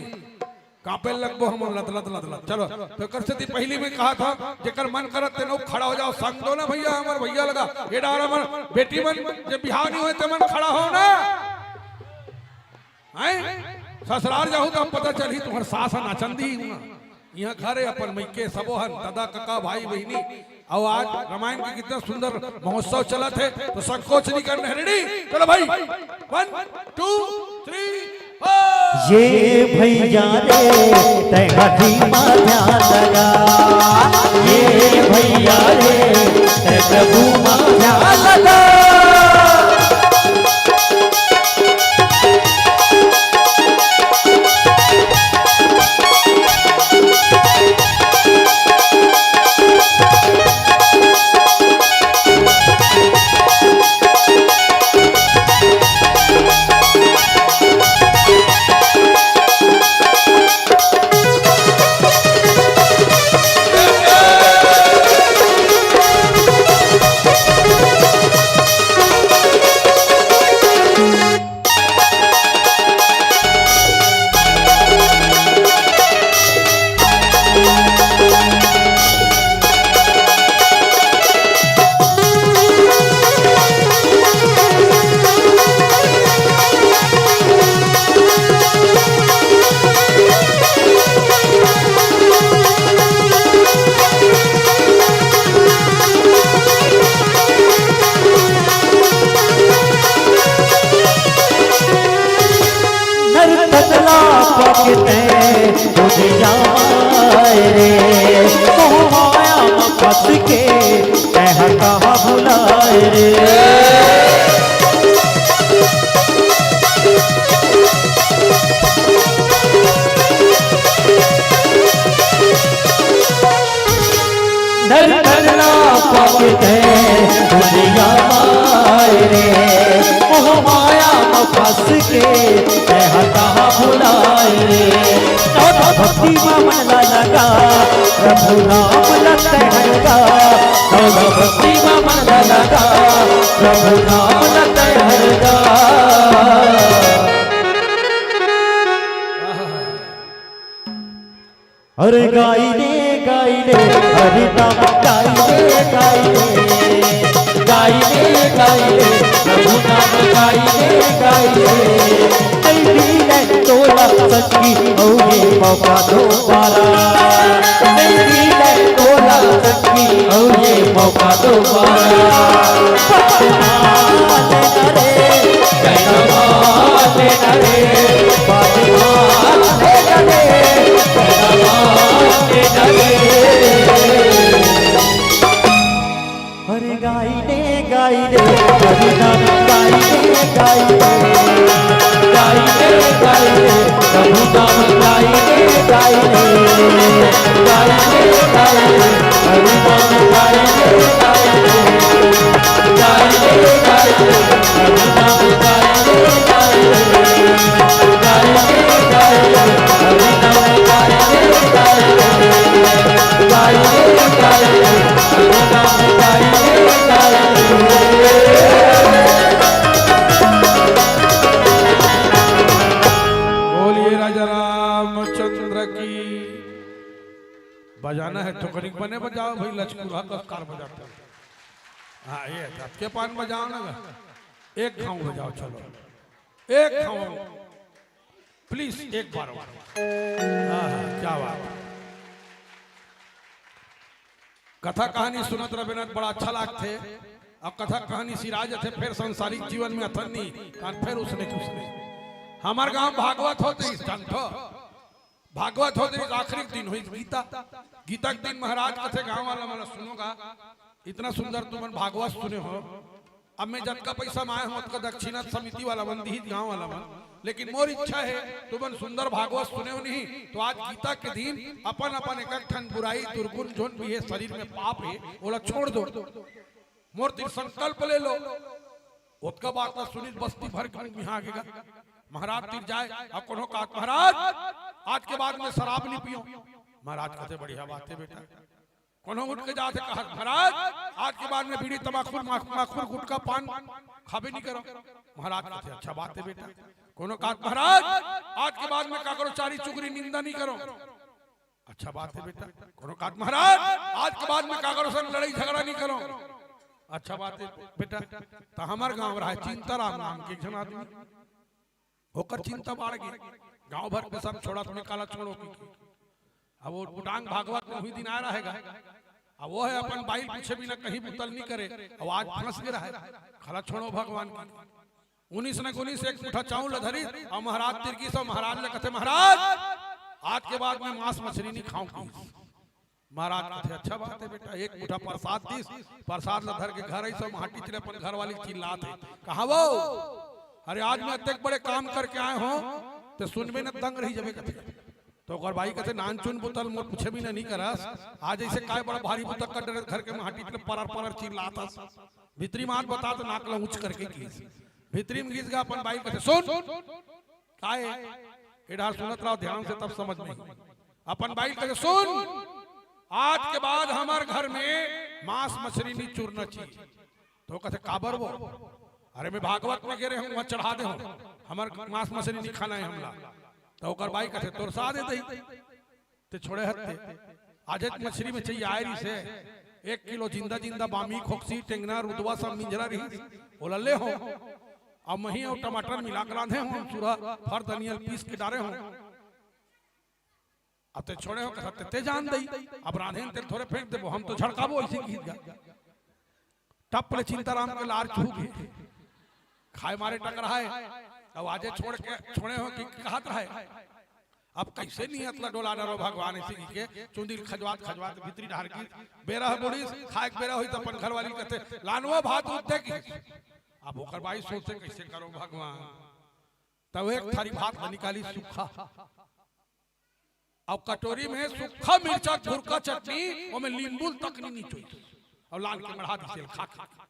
कांपे लगबो हमन लत लत लत लत। चलो, तो एकर सेती पहिली में कहा था, जेकर मन करत तेनो खड़ा हो जाओ, संग दो ना भैया, हमर भैया लगा, ये डार हमर बेटी मन, जे बिहाव नहीं होय ते मन खड़ा हो ना। हैं? ससुराल जाहू तो हम पता चलही तुम्हर सास ह नाचन दी ना। यहाँ घरे अपन मइके सबो हन, दादा, कका, भाई, बहिनी, अउ आज रामायण के कितना सुंदर महोत्सव चलत हे, तो संकोच नहीं करना हे। Ready? चलो भाई, one, two, three, four। ये भैया रे, तैं हठी मा ध्यान लगा। ये भैया रे, तैं प्रभु मा ध्यान लगा। नरतन ला पकते दुनिया आए रे, मोह माया में फंस के कह कहा भुलाए रे। नरतन ला पकते दुनिया आए रे, मोह माया में फंस के कह कहा भुलाए रे। दादा भक्ति मा मन ला लगा, प्रभु नाम लत हरगा। दादा भक्ति मा मन ला लगा, प्रभु नाम लत हरगा। अरे गाई रे गाई रे, हरि नाम गाई रे गाई रे, गाई रे गाई रे, प्रभु नाम गाई रे गाई रे। कई भी नहीं तोला सखी, अउ ये मौका दोबारा। कई भी नहीं तोला सखी, अउ ये मौका दोबारा। बात माने न रे, कहना माने न रे, बात माने न रे, कहना माने न रे। अरे गाई रे गाई रे, हरि नाम गाई रे गाई रे, गाई रे गाई रे, प्रभु नाम गाई रे गाई रे, गाई रे गाई रे, हरि नाम गाई रे गाई रे, गाई रे गाई रे, प्रभु नाम गाई रे गाई रे, गाई रे गाई रे, हरि नाम गाई रे गाई रे। बोलिए राजा रामचंद्र की। बजाना है तो कनिक बने बजाओ भाई, लचकुरा कस कार बजाते हैं। हाँ, ये धक्के पान बजाओ ना, एक घाव बजाओ, चलो, एक घाव। प्लीज, एक बार और। आहा, क्या बात। कथा कहानी सुनत रबे न, बड़ा अच्छा लागथे। अब कथा कहानी सिरा जथे, फेर सांसारिक जीवन में अथन नी, तान फेर उसने कुछ नहीं। हमर गांव भागवत होत रिहिस, जानथो? भागवत होत रिहिस, आखिरी दिन होइस गीता। गीता के दिन महाराज कथे, गांव वाला मन ला सुनो गा, इतना सुंदर तुमन भागवत सुने हो, अब मैं जतका पैसा मांगे हूं, ओतका दक्षिणा समिति वाला मन दिही, गांव वाला मन। लेकिन मोर इच्छा हे, तुमन सुंदर भागवत सुने हो नहीं, तो आज गीता के दिन अपन अपन एक एक ठन बुराई, दुर्गुण जोन भी हे, शरीर में पाप हे, ओला छोड़ दो। मोर तीर संकल्प ले लो। ओतका बात ला सुनिस, बस्ती भर के मुंह मिहा गेगा। महाराज तीर जाय, अब कोनो कहत, "महाराज, आज के बाद में शराब नहीं पियो।" महाराज कहते, "बढ़िया बात हे बेटा।" कोनो उठ के जाथे, कहत, "महाराज, आज के बाद में बीड़ी, तमाखुर, माख-, माखुर, गुटखा, पान खाबे नहीं करो।" महाराज कहते, "अच्छा बात हे बेटा।" कोनो कहत, "महाराज, आज के बाद में काकरो चारी चुगरी निंदा नहीं करो।" "अच्छा बात हे बेटा।" कोनो कहत, "महाराज, आज के बाद में काकरो संग लड़ाई झगड़ा नहीं करो।" "अच्छा बात हे बेटा।" तो हमर गांव रहा चिंताराम नाम के एक झन आदमी, ओकर चिंता बाढ़ गे। गांव भर के सब छोड़ा, तूने काला छोड़ो की। अब वो डांग भागवत में हुई दिन आ रहेगा। अब वो हे अपन बाई ल पूछे बिना कहीं बुता ल नहीं करे। अब आज फंस गे रहे, काला छोड़ो भगवान की। उन्नीस न उन्नीस एक मुठा चाउर ल धरिस, अउ महाराज तीर गिस, अउ महाराज ल कहथे, "महाराज, आज के बाद में मांस मछली नहीं खाऊं।" महाराज कहथे, "अच्छा बात हे बेटा।" एक मुठा प्रसाद दिस, प्रसाद ल धर के घर आइस, अउ माटी चले अपन घरवाली ल चिल्लात हे, "कहा वो, अरे आज मैं अतेक बड़े काम करके आए हों, ते सुनबे न दंग रही जबे," कहथे। तो ओकर बाई कहथे, "नानचुन बुता ल मोर पूछे बिना नहीं करस, आज ऐसे काय बड़ा भारी बुता कर डरे, घर के माटी चले परर परर चिल्लात हस।" भीतरी मात बता तो नाक ला ऊंच करके गिस। भीतरी में गिस गा, अपन बाई ल कहथे, "सुन।" "काय?" "ए डार सुनत रहो ध्यान से, तब समझ में।" अपन बाई ल कहथे, "सुन, आज के बाद हमर घर में मांस मछली नहीं चुरना चाहिए।" तो कहथे, "काबर वो?" "अरे मैं भागवत में गे रहे हों, वहां चढ़ा दे हों, हमर मांस मछली नहीं खाना हे हमला।" तो ओकर बाई कहथे, "तोर सादे दही।" ते छोड़े हत्ते। आजेच मछरी में चाहिए आय रहिस हे। एक किलो जिंदा जिंदा बामी, खोकसी, टेंगना, रुदवा सब मिंजरा रहिस। ओला ले हों। अब मही अउ टमाटर मिला के रांधे हों, सूरा फर धनिया ल पीस के डारे हों। अब ते छोड़े हों, कहत ते जान दई। अब रांधे तेल थोरे फेंक देबो, हम तो झड़काबो ऐसे गीत गा। टप ले चिंताराम के लार छू गे। खाय मारे टकराय। अब आजे छोड़ के, छोड़े हों कि कहत रहे। अब कैसे नियत ला डोला डरो भगवान, ऐसे कहिके चुंदी ल खजवात खजवात भीतरी डार गिस। बेरा ह बुढ़िस, खाय के बेरा होइस त अपन घरवाली ल कहथे, "लानवा भात उद्दे की।" अब ओकर बाई सोचे, "कैसे करो भगवान?" तब एक थारी भात ल निकालिस सूखा। अब कटोरी में सूखा मिर्चा, भुरका चटनी, ओमे लींबू ल तक नहीं निचोइस। अब लान के मढ़ा दिस ल खा के।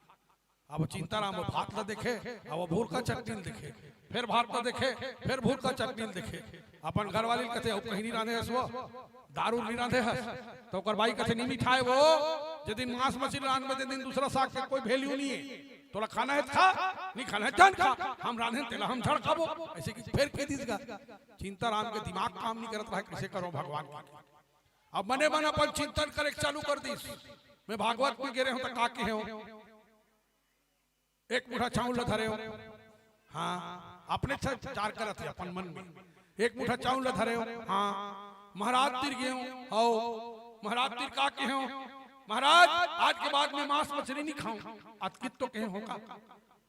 अब चिंताराम वो भात ला देखे, अब वो भुरका चटनी ल देखे, फेर भात ला देखे, फेर भुरका चटनी ल देखे। अपन घरवाली ल कहथे, "अब कहीं नहीं रांधे हस वो, दारू नहीं रांधे हस।" तो ओकर बाई कहथे, "नहीं मिठाय वो, जे दिन मांस मछली रांधबे, ते दिन दूसरा साग के कोई value नहीं हे। तोला खाना हे त खा, नहीं खाना हे त जान खा, हम रांधे तेला हम झड़काबो।" ऐसे कि फेर के दिस गा। चिंताराम के दिमाग काम नहीं करत रहे, कैसे करो भगवान के। अब मने मन अपन चिंतन करे के चालू कर दिस। मैं भागवत में गे रहे हों त का कहे हों? एक मुठा चाउर ल धरे हों। हाँ, अपने से विचार करत हे अपन मन में। एक मुठा चाउर ल धरे हों। हाँ, महाराज तीर गे हों। हव, महाराज तीर का कहे हों? "महाराज, आज के बाद में मांस मछली नहीं खाऊं।" अतकित तो कहे हों का?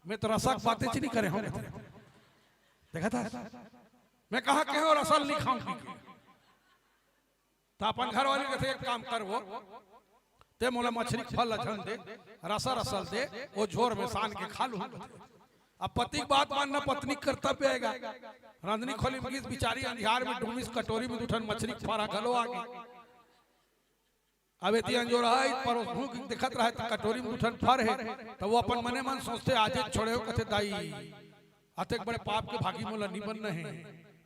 मैं तो रसा के बातेच नहीं करे हों। देखा था? मैं कहां कहे हों रसा ल नहीं खाऊं? त अपन घरवाली ल कहथे, "एक काम कर वो, ते मोला मछरी के फर ल झन दे, रसा रसा ल दे, वो झोर में सान के खा लूं।" अब पति के बात मानना पत्नी के कर्तव्य आय गा। रांधनी खोली में गिस, बिचारी अंधियार में डूमिस, कटोरी में दू ठन मछरी के फर ह घलो आ गे। अब एती अंजोर आय, परोसहूं कि देखत रहे त कटोरी में दू ठन फर हे, त वो अपन मने मन सोचथे, "आजेच छोड़े हों," कहथे, "दाई, अतेक बड़े पाप के भागी मोला नहीं बनना हे।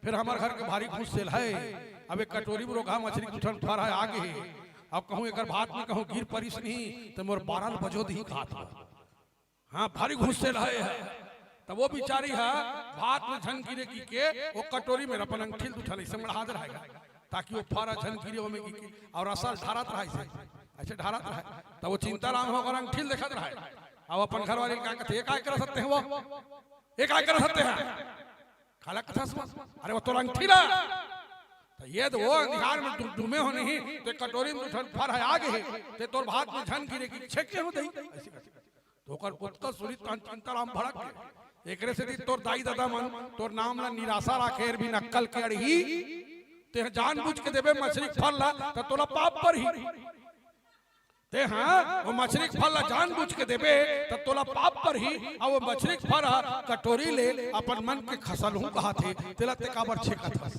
फेर हमर घर के भारी घुसेलहा हे। अब एक कटोरी में रोगहा मछरी के दू ठन फर ह आ गे हे। अब कहूं एकर भात में कहूं गिर परिस नहीं, त मोर बारा ल बजो दिही खात हों।" हाँ, भारी घुसेलहा हे। त वो बिचारी ह भात में झन गिरे कहिके वो कटोरी में अपन अंगठी ल दू ठन ऐसे मढ़ात रहे गा, ताकि वो फर ह झन गिरे ओमे कहिके, अउ रसा ल ढारत रहे ऐसे, ऐसे ढारत रहे। त वो चिंताराम ह ओकर अंगठी ल देखत रहे। अब अपन घरवाली ल का कहथे, "ये काय करत हस ते वो? ये काय करत हस ते ह?" "काला कथस वो?" "अरे वो तोर अंगठी ला।" त ये तो वो अंधियार में डू-, डूमे हों नहीं, त कटोरी में दू ठन फर ह आ गे हे, ते तोर भात में झन गिरे कहिके छेंके हों दई। ऐसे, ऐसे। त ओकर ओतका सुनिस तहन चिंताराम भड़क गे। एकरे सेती तोर दाई ददा मन तोर नाम ला निराशा राखे, अरबिन अक्कल के अड़ही। ते जानबूझ के देबे मछरी के फर ला, त तोला पाप परही। ते हाँ, वो मछरी के फल ला जानबूझ के देबे, त तोला पाप परही। अउ वो मछरी के फल ह कटोरी ले अपन मन के खसलहूँ कहत हे, तेला ते काबर छेकत हस?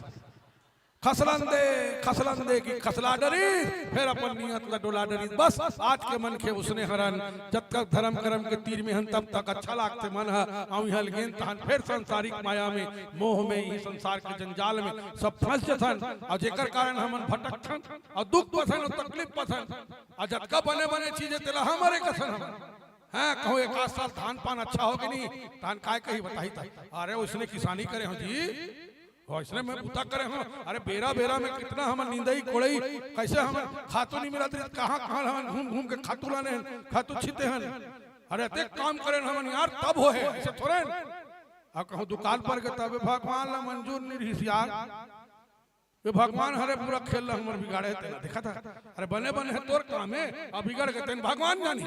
खसलन दे, खसलन दे कि खसला डरिस, फेर अपन नियत ला डोला डरिस। बस आज के मनखे उसने हरन, जब तक धरम करम के तीर में हन, तब तक अच्छा लागथे मन ह। अउ इहाँ ले गेन तहन फेर सांसारिक माया में, मोह में, इही संसार के जंजाल में सब फंस जथन, अउ जेकर कारण हमन भटकथन अउ दुख पथन अउ तकलीफ पथन। अउ जतका बने बने चीज हे, तेला हमरे कथन हमन। हाँ, कहूँ एक आध साल धान पान अच्छा हो कि नहीं, धान काय कही बताही ता। अरे, उसने किसानी करे हो जी, वइसने मैं बूता करे हँव। अरे, बेरा बेरा में कितना हमन निंदई कोड़ई, कइसे हमन खातू नहीं मिलत रहिस, कहाँ कहाँ हमन घूम घूम के खातू लाने हन, खातू छीते हन। अरे, अतेक काम करे हन हमन यार, तब होहे, अइसे थोरे न। अब कहूँ दुकाल पर के तबे भगवान ला मंजूर नहीं रहिस यार, ये भगवान हरे पूरा खेल ला हमर बिगाड़े हे, तेला देखत हस। अरे, बने बने हे तोर काम हे, अब बिगड़ गे तेन भगवान जानी।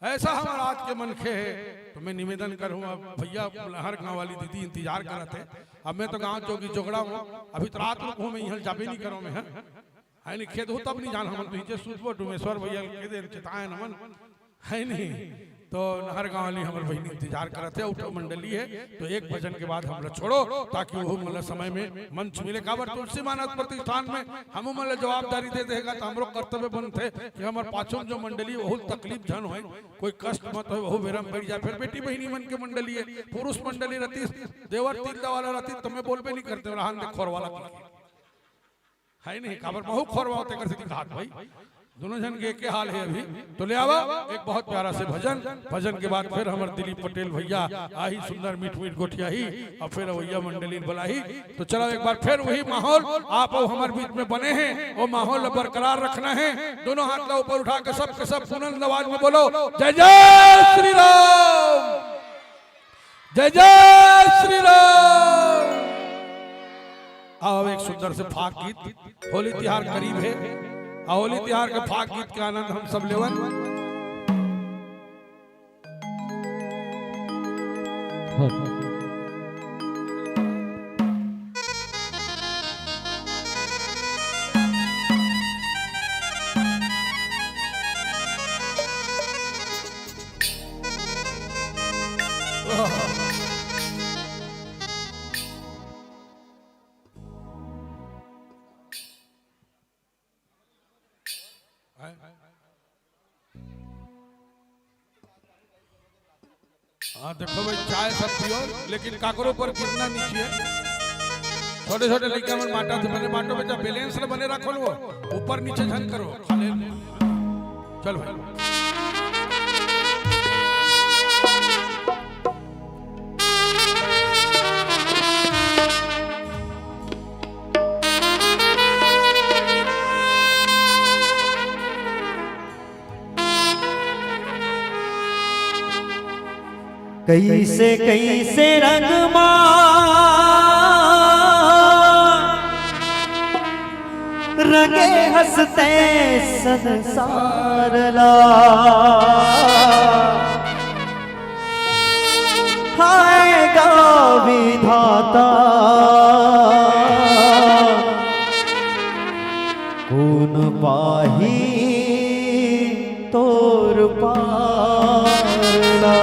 अइसा हमर आज के मनखे हे। तो मैं निवेदन करहूँ, अब भइया नहर गाँव वाली दीदी इंतजार करत हे। अब मैं तो गाँव जोगी जोगड़ा हँव, अभी तो रात रुकहूँ, मैं इहाँ जाबे नहीं करँव मैं, हाँ। हे नहीं, खेदहूँ तब नहीं जान हमन, तो इहिंचे सुतबो, डुमेश्वर भइया के दे चेताए हमन, हे नहीं। तो नहर गाँव वाली हमर बहिनी इंतजार करत हे, अउ मंडली हे, तो एक भजन के बाद हमला छोड़ो, ताकि ओहू मन ला समय में मंच मिले। काबर तुलसी मानस प्रतिष्ठान में हमू मन ला जवाबदारी दे देगा, तो हमरो कर्तव्य बनथे कि हमर पाछू में जो मंडली, ओहू तकलीफ झन होय, कोई कष्ट मत होय, ओहू बेरा में बइठ जाय। फेर बेटी बहिनी मन के मंडली हे, पुरुष मंडली रहितिस, देवर तिल्दा वाला रहितिस, तो मैं बोलबे नहीं करतेंव, रहन दे खोर वाला कहिके। हे नहीं, काबर महू खोर वाला, तेकर सेती कहत भाई, दूनों झन के एके हाल हे अभी। तो ले आवा एक बहुत प्यारा से भजन, भजन के बाद फेर हमर दिलीप पटेल भइया आही, सुंदर मीठ मीठ गोठियाही, अउ फेर अवइया मंडली ल बलाही। तो चलो एक बार फेर वही माहौल आप अउ हमर बीच में बने हे, वो माहौल ला बरकरार रखना हे। दूनों हाथ ला ऊपर उठा के सब के सब बुलंद आवाज में बोलो, जय जय श्री राम, जय जय श्री राम। आओ, एक सुंदर से फाग गीत, होली तिहार करीब हे, अउ होली तिहार के फाग गीत के आनंद हम सब लेवन। हाँ, देखो भाई, चाय सब पियो, लेकिन काकरो ऊपर गिरना नहीं चाहिए। छोटे छोटे लइका मन बांटत हे, बने बांटो बेटा, balance ल बने रखो न, वो ऊपर नीचे झन करो, खाले। चल भाई। कइसे कइसे रंग मा रंगे हस तैं संसार ला। हाय गा विधाता, कोन पाही तोर पार ला।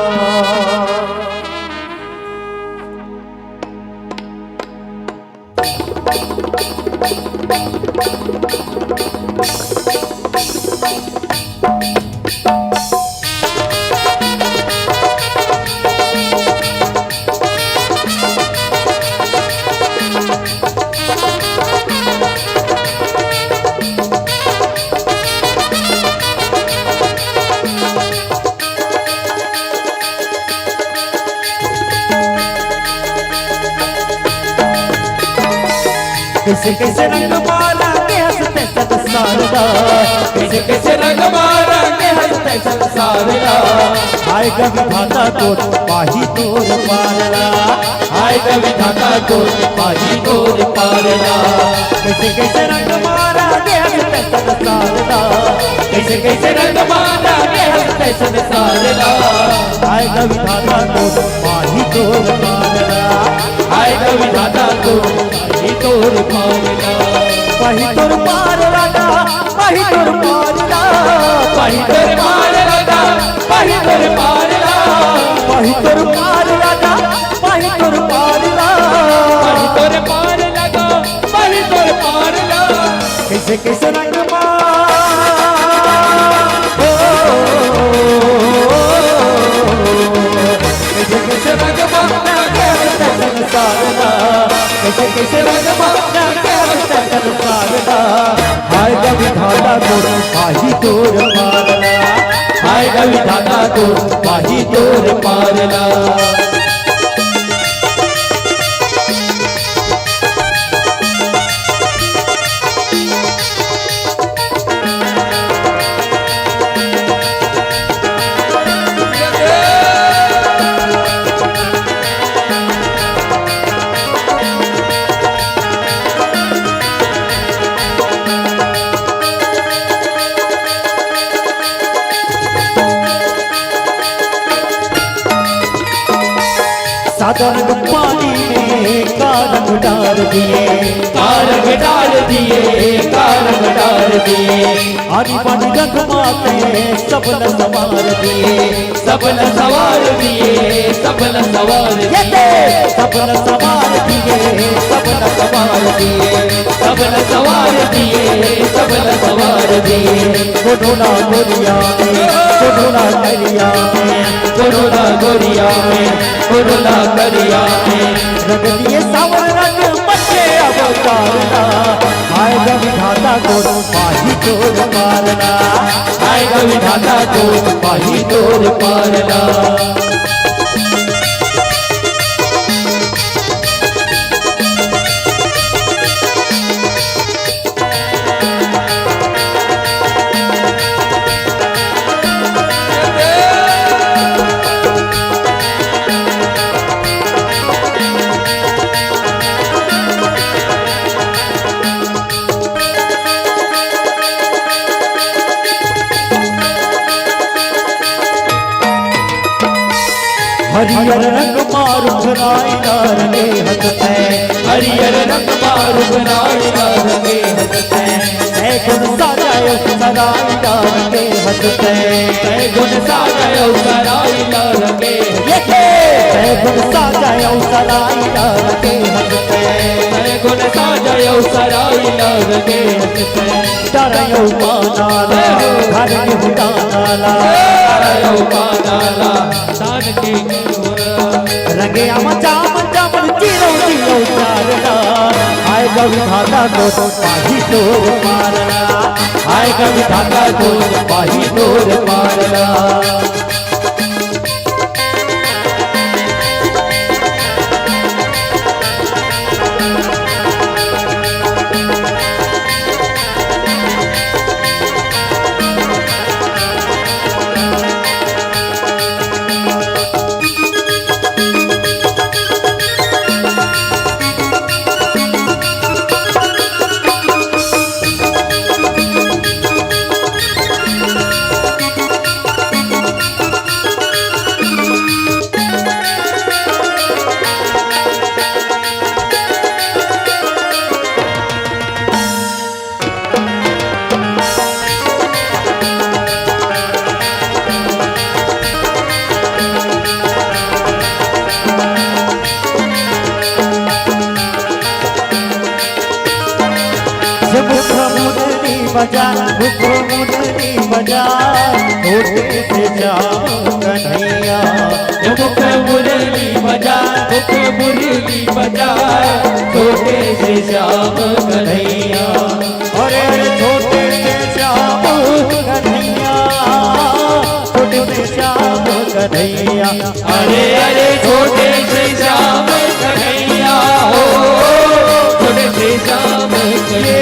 कइसे कइसे रंग मा रंगे हस तैं संसार ला, कइसे कइसे रंग मा रंगे हस तैं संसार ला। हाय गा विधाता, कोन पाही तोर पार ला। हाय गा विधाता, कोन पाही तोर पार ला। कइसे कइसे रंग मा रंगे हस तैं संसार ला, कइसे कइसे रंग मा रंगे हस तैं संसार ला। हाय गा विधाता, कोन पाही तोर पार ला। हाय गा विधाता, कोन पाही तोर पार ला। पाही तोर पार ला गा, पाही पाही तोर पार ला, पाही तोर पार ला, पाही तोर पार ला, पाही तोर पार ला, पाही तोर पार ला, पाही तोर पार ला, पाही तोर पार ला। कइसे कइसे रंग मा, ओ, कइसे कइसे रंग मा, संसार ला, कइसे कइसे रंग मा, संसार ला। हाय गा विधाता तोर पाही तोर पार ला। हाय गा विधाता तोर पाही तोर पार ला। सादा रंग पानी में का रंग डार दिए, का रंग डार दिए, का रंग डार दिए। आनी बानी रंग मा तैं सबला संवार दिए, सबला संवार दिए, सबला संवार दिए, सबला संवार दिए, सबला संवार दिए, सबला संवार दिए, सबला संवार दिए। कोनो ला गोरिया में, कोनो ला करिया में, कोनो ला गोरिया में, कोनो ला करिया में। रंग दिए साँवर रंग मन के अवतार ला। हाय गा विधाता तोर पाही तोर पार ला। हाय गा विधाता तोर पाही तोर पार ला। हरियर रंग मा रुख राई ला रंगे हस तैं, हरियर रंग मा रुख राई ला रंगे हस तैं। सैगुन साजा अउ सराई ला रंगे हस तैं, सैगुन साजा अउ सराई ला रंगे हस तैं। सैगुन साजा अउ सराई ला रंगे हस तैं, सैगुन साजा अउ सराई ला रंगे हस तैं। डरयो पाना ला, घर यहू जाना ला। डरयो पाना ला, तान के रंगे आमा चाम चाम चिरो चिरो चार ला। हाय गा विधाता तोर पाही तोर पार ला। हाय गा विधाता तोर पाही तोर पार ला। मुख मुरली बजा, मुख मुरली बजा, छोटे से श्याम कन्हैया। मुख मुरली बजा, मुख मुरली बजा, छोटे से श्याम कन्हैया। अरे अरे छोटे से श्याम कन्हैया, छोटे से श्याम कन्हैया। अरे अरे छोटे से श्याम कन्हैया हो, छोटे से श्याम कन्हैया।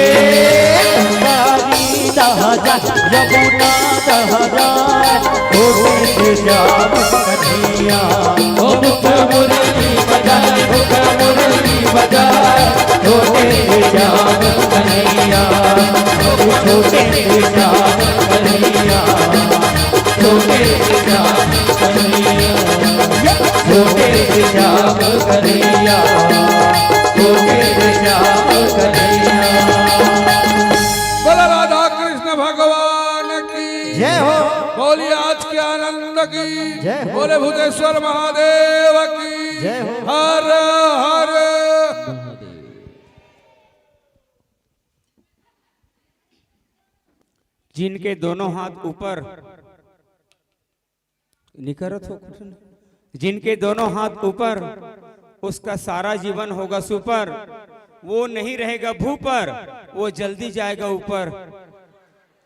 गंगा दहरा, यमुना दहरा, छोटे से श्याम कन्हैया। ओ मुख मुरली बजा, मुख मुरली बजा, छोटे से श्याम कन्हैया। ओ छोटे से श्याम कन्हैया। छोटे से श्याम कन्हैया, छोटे से श्याम कन्हैया, छोटे से श्याम कन्हैया। बोलो राधा कृष्ण भगवान बोलिए आज के आनंद की। जय हो। बोले भूतेश्वर महादेव की। जय हो। हर हर। जिनके दोनों हाथ ऊपर, निकरत हो कुछ नहीं। जिनके दोनों हाथ ऊपर, उसका सारा जीवन होगा सुपर। वो नहीं रहेगा भू पर, वो जल्दी जाएगा ऊपर।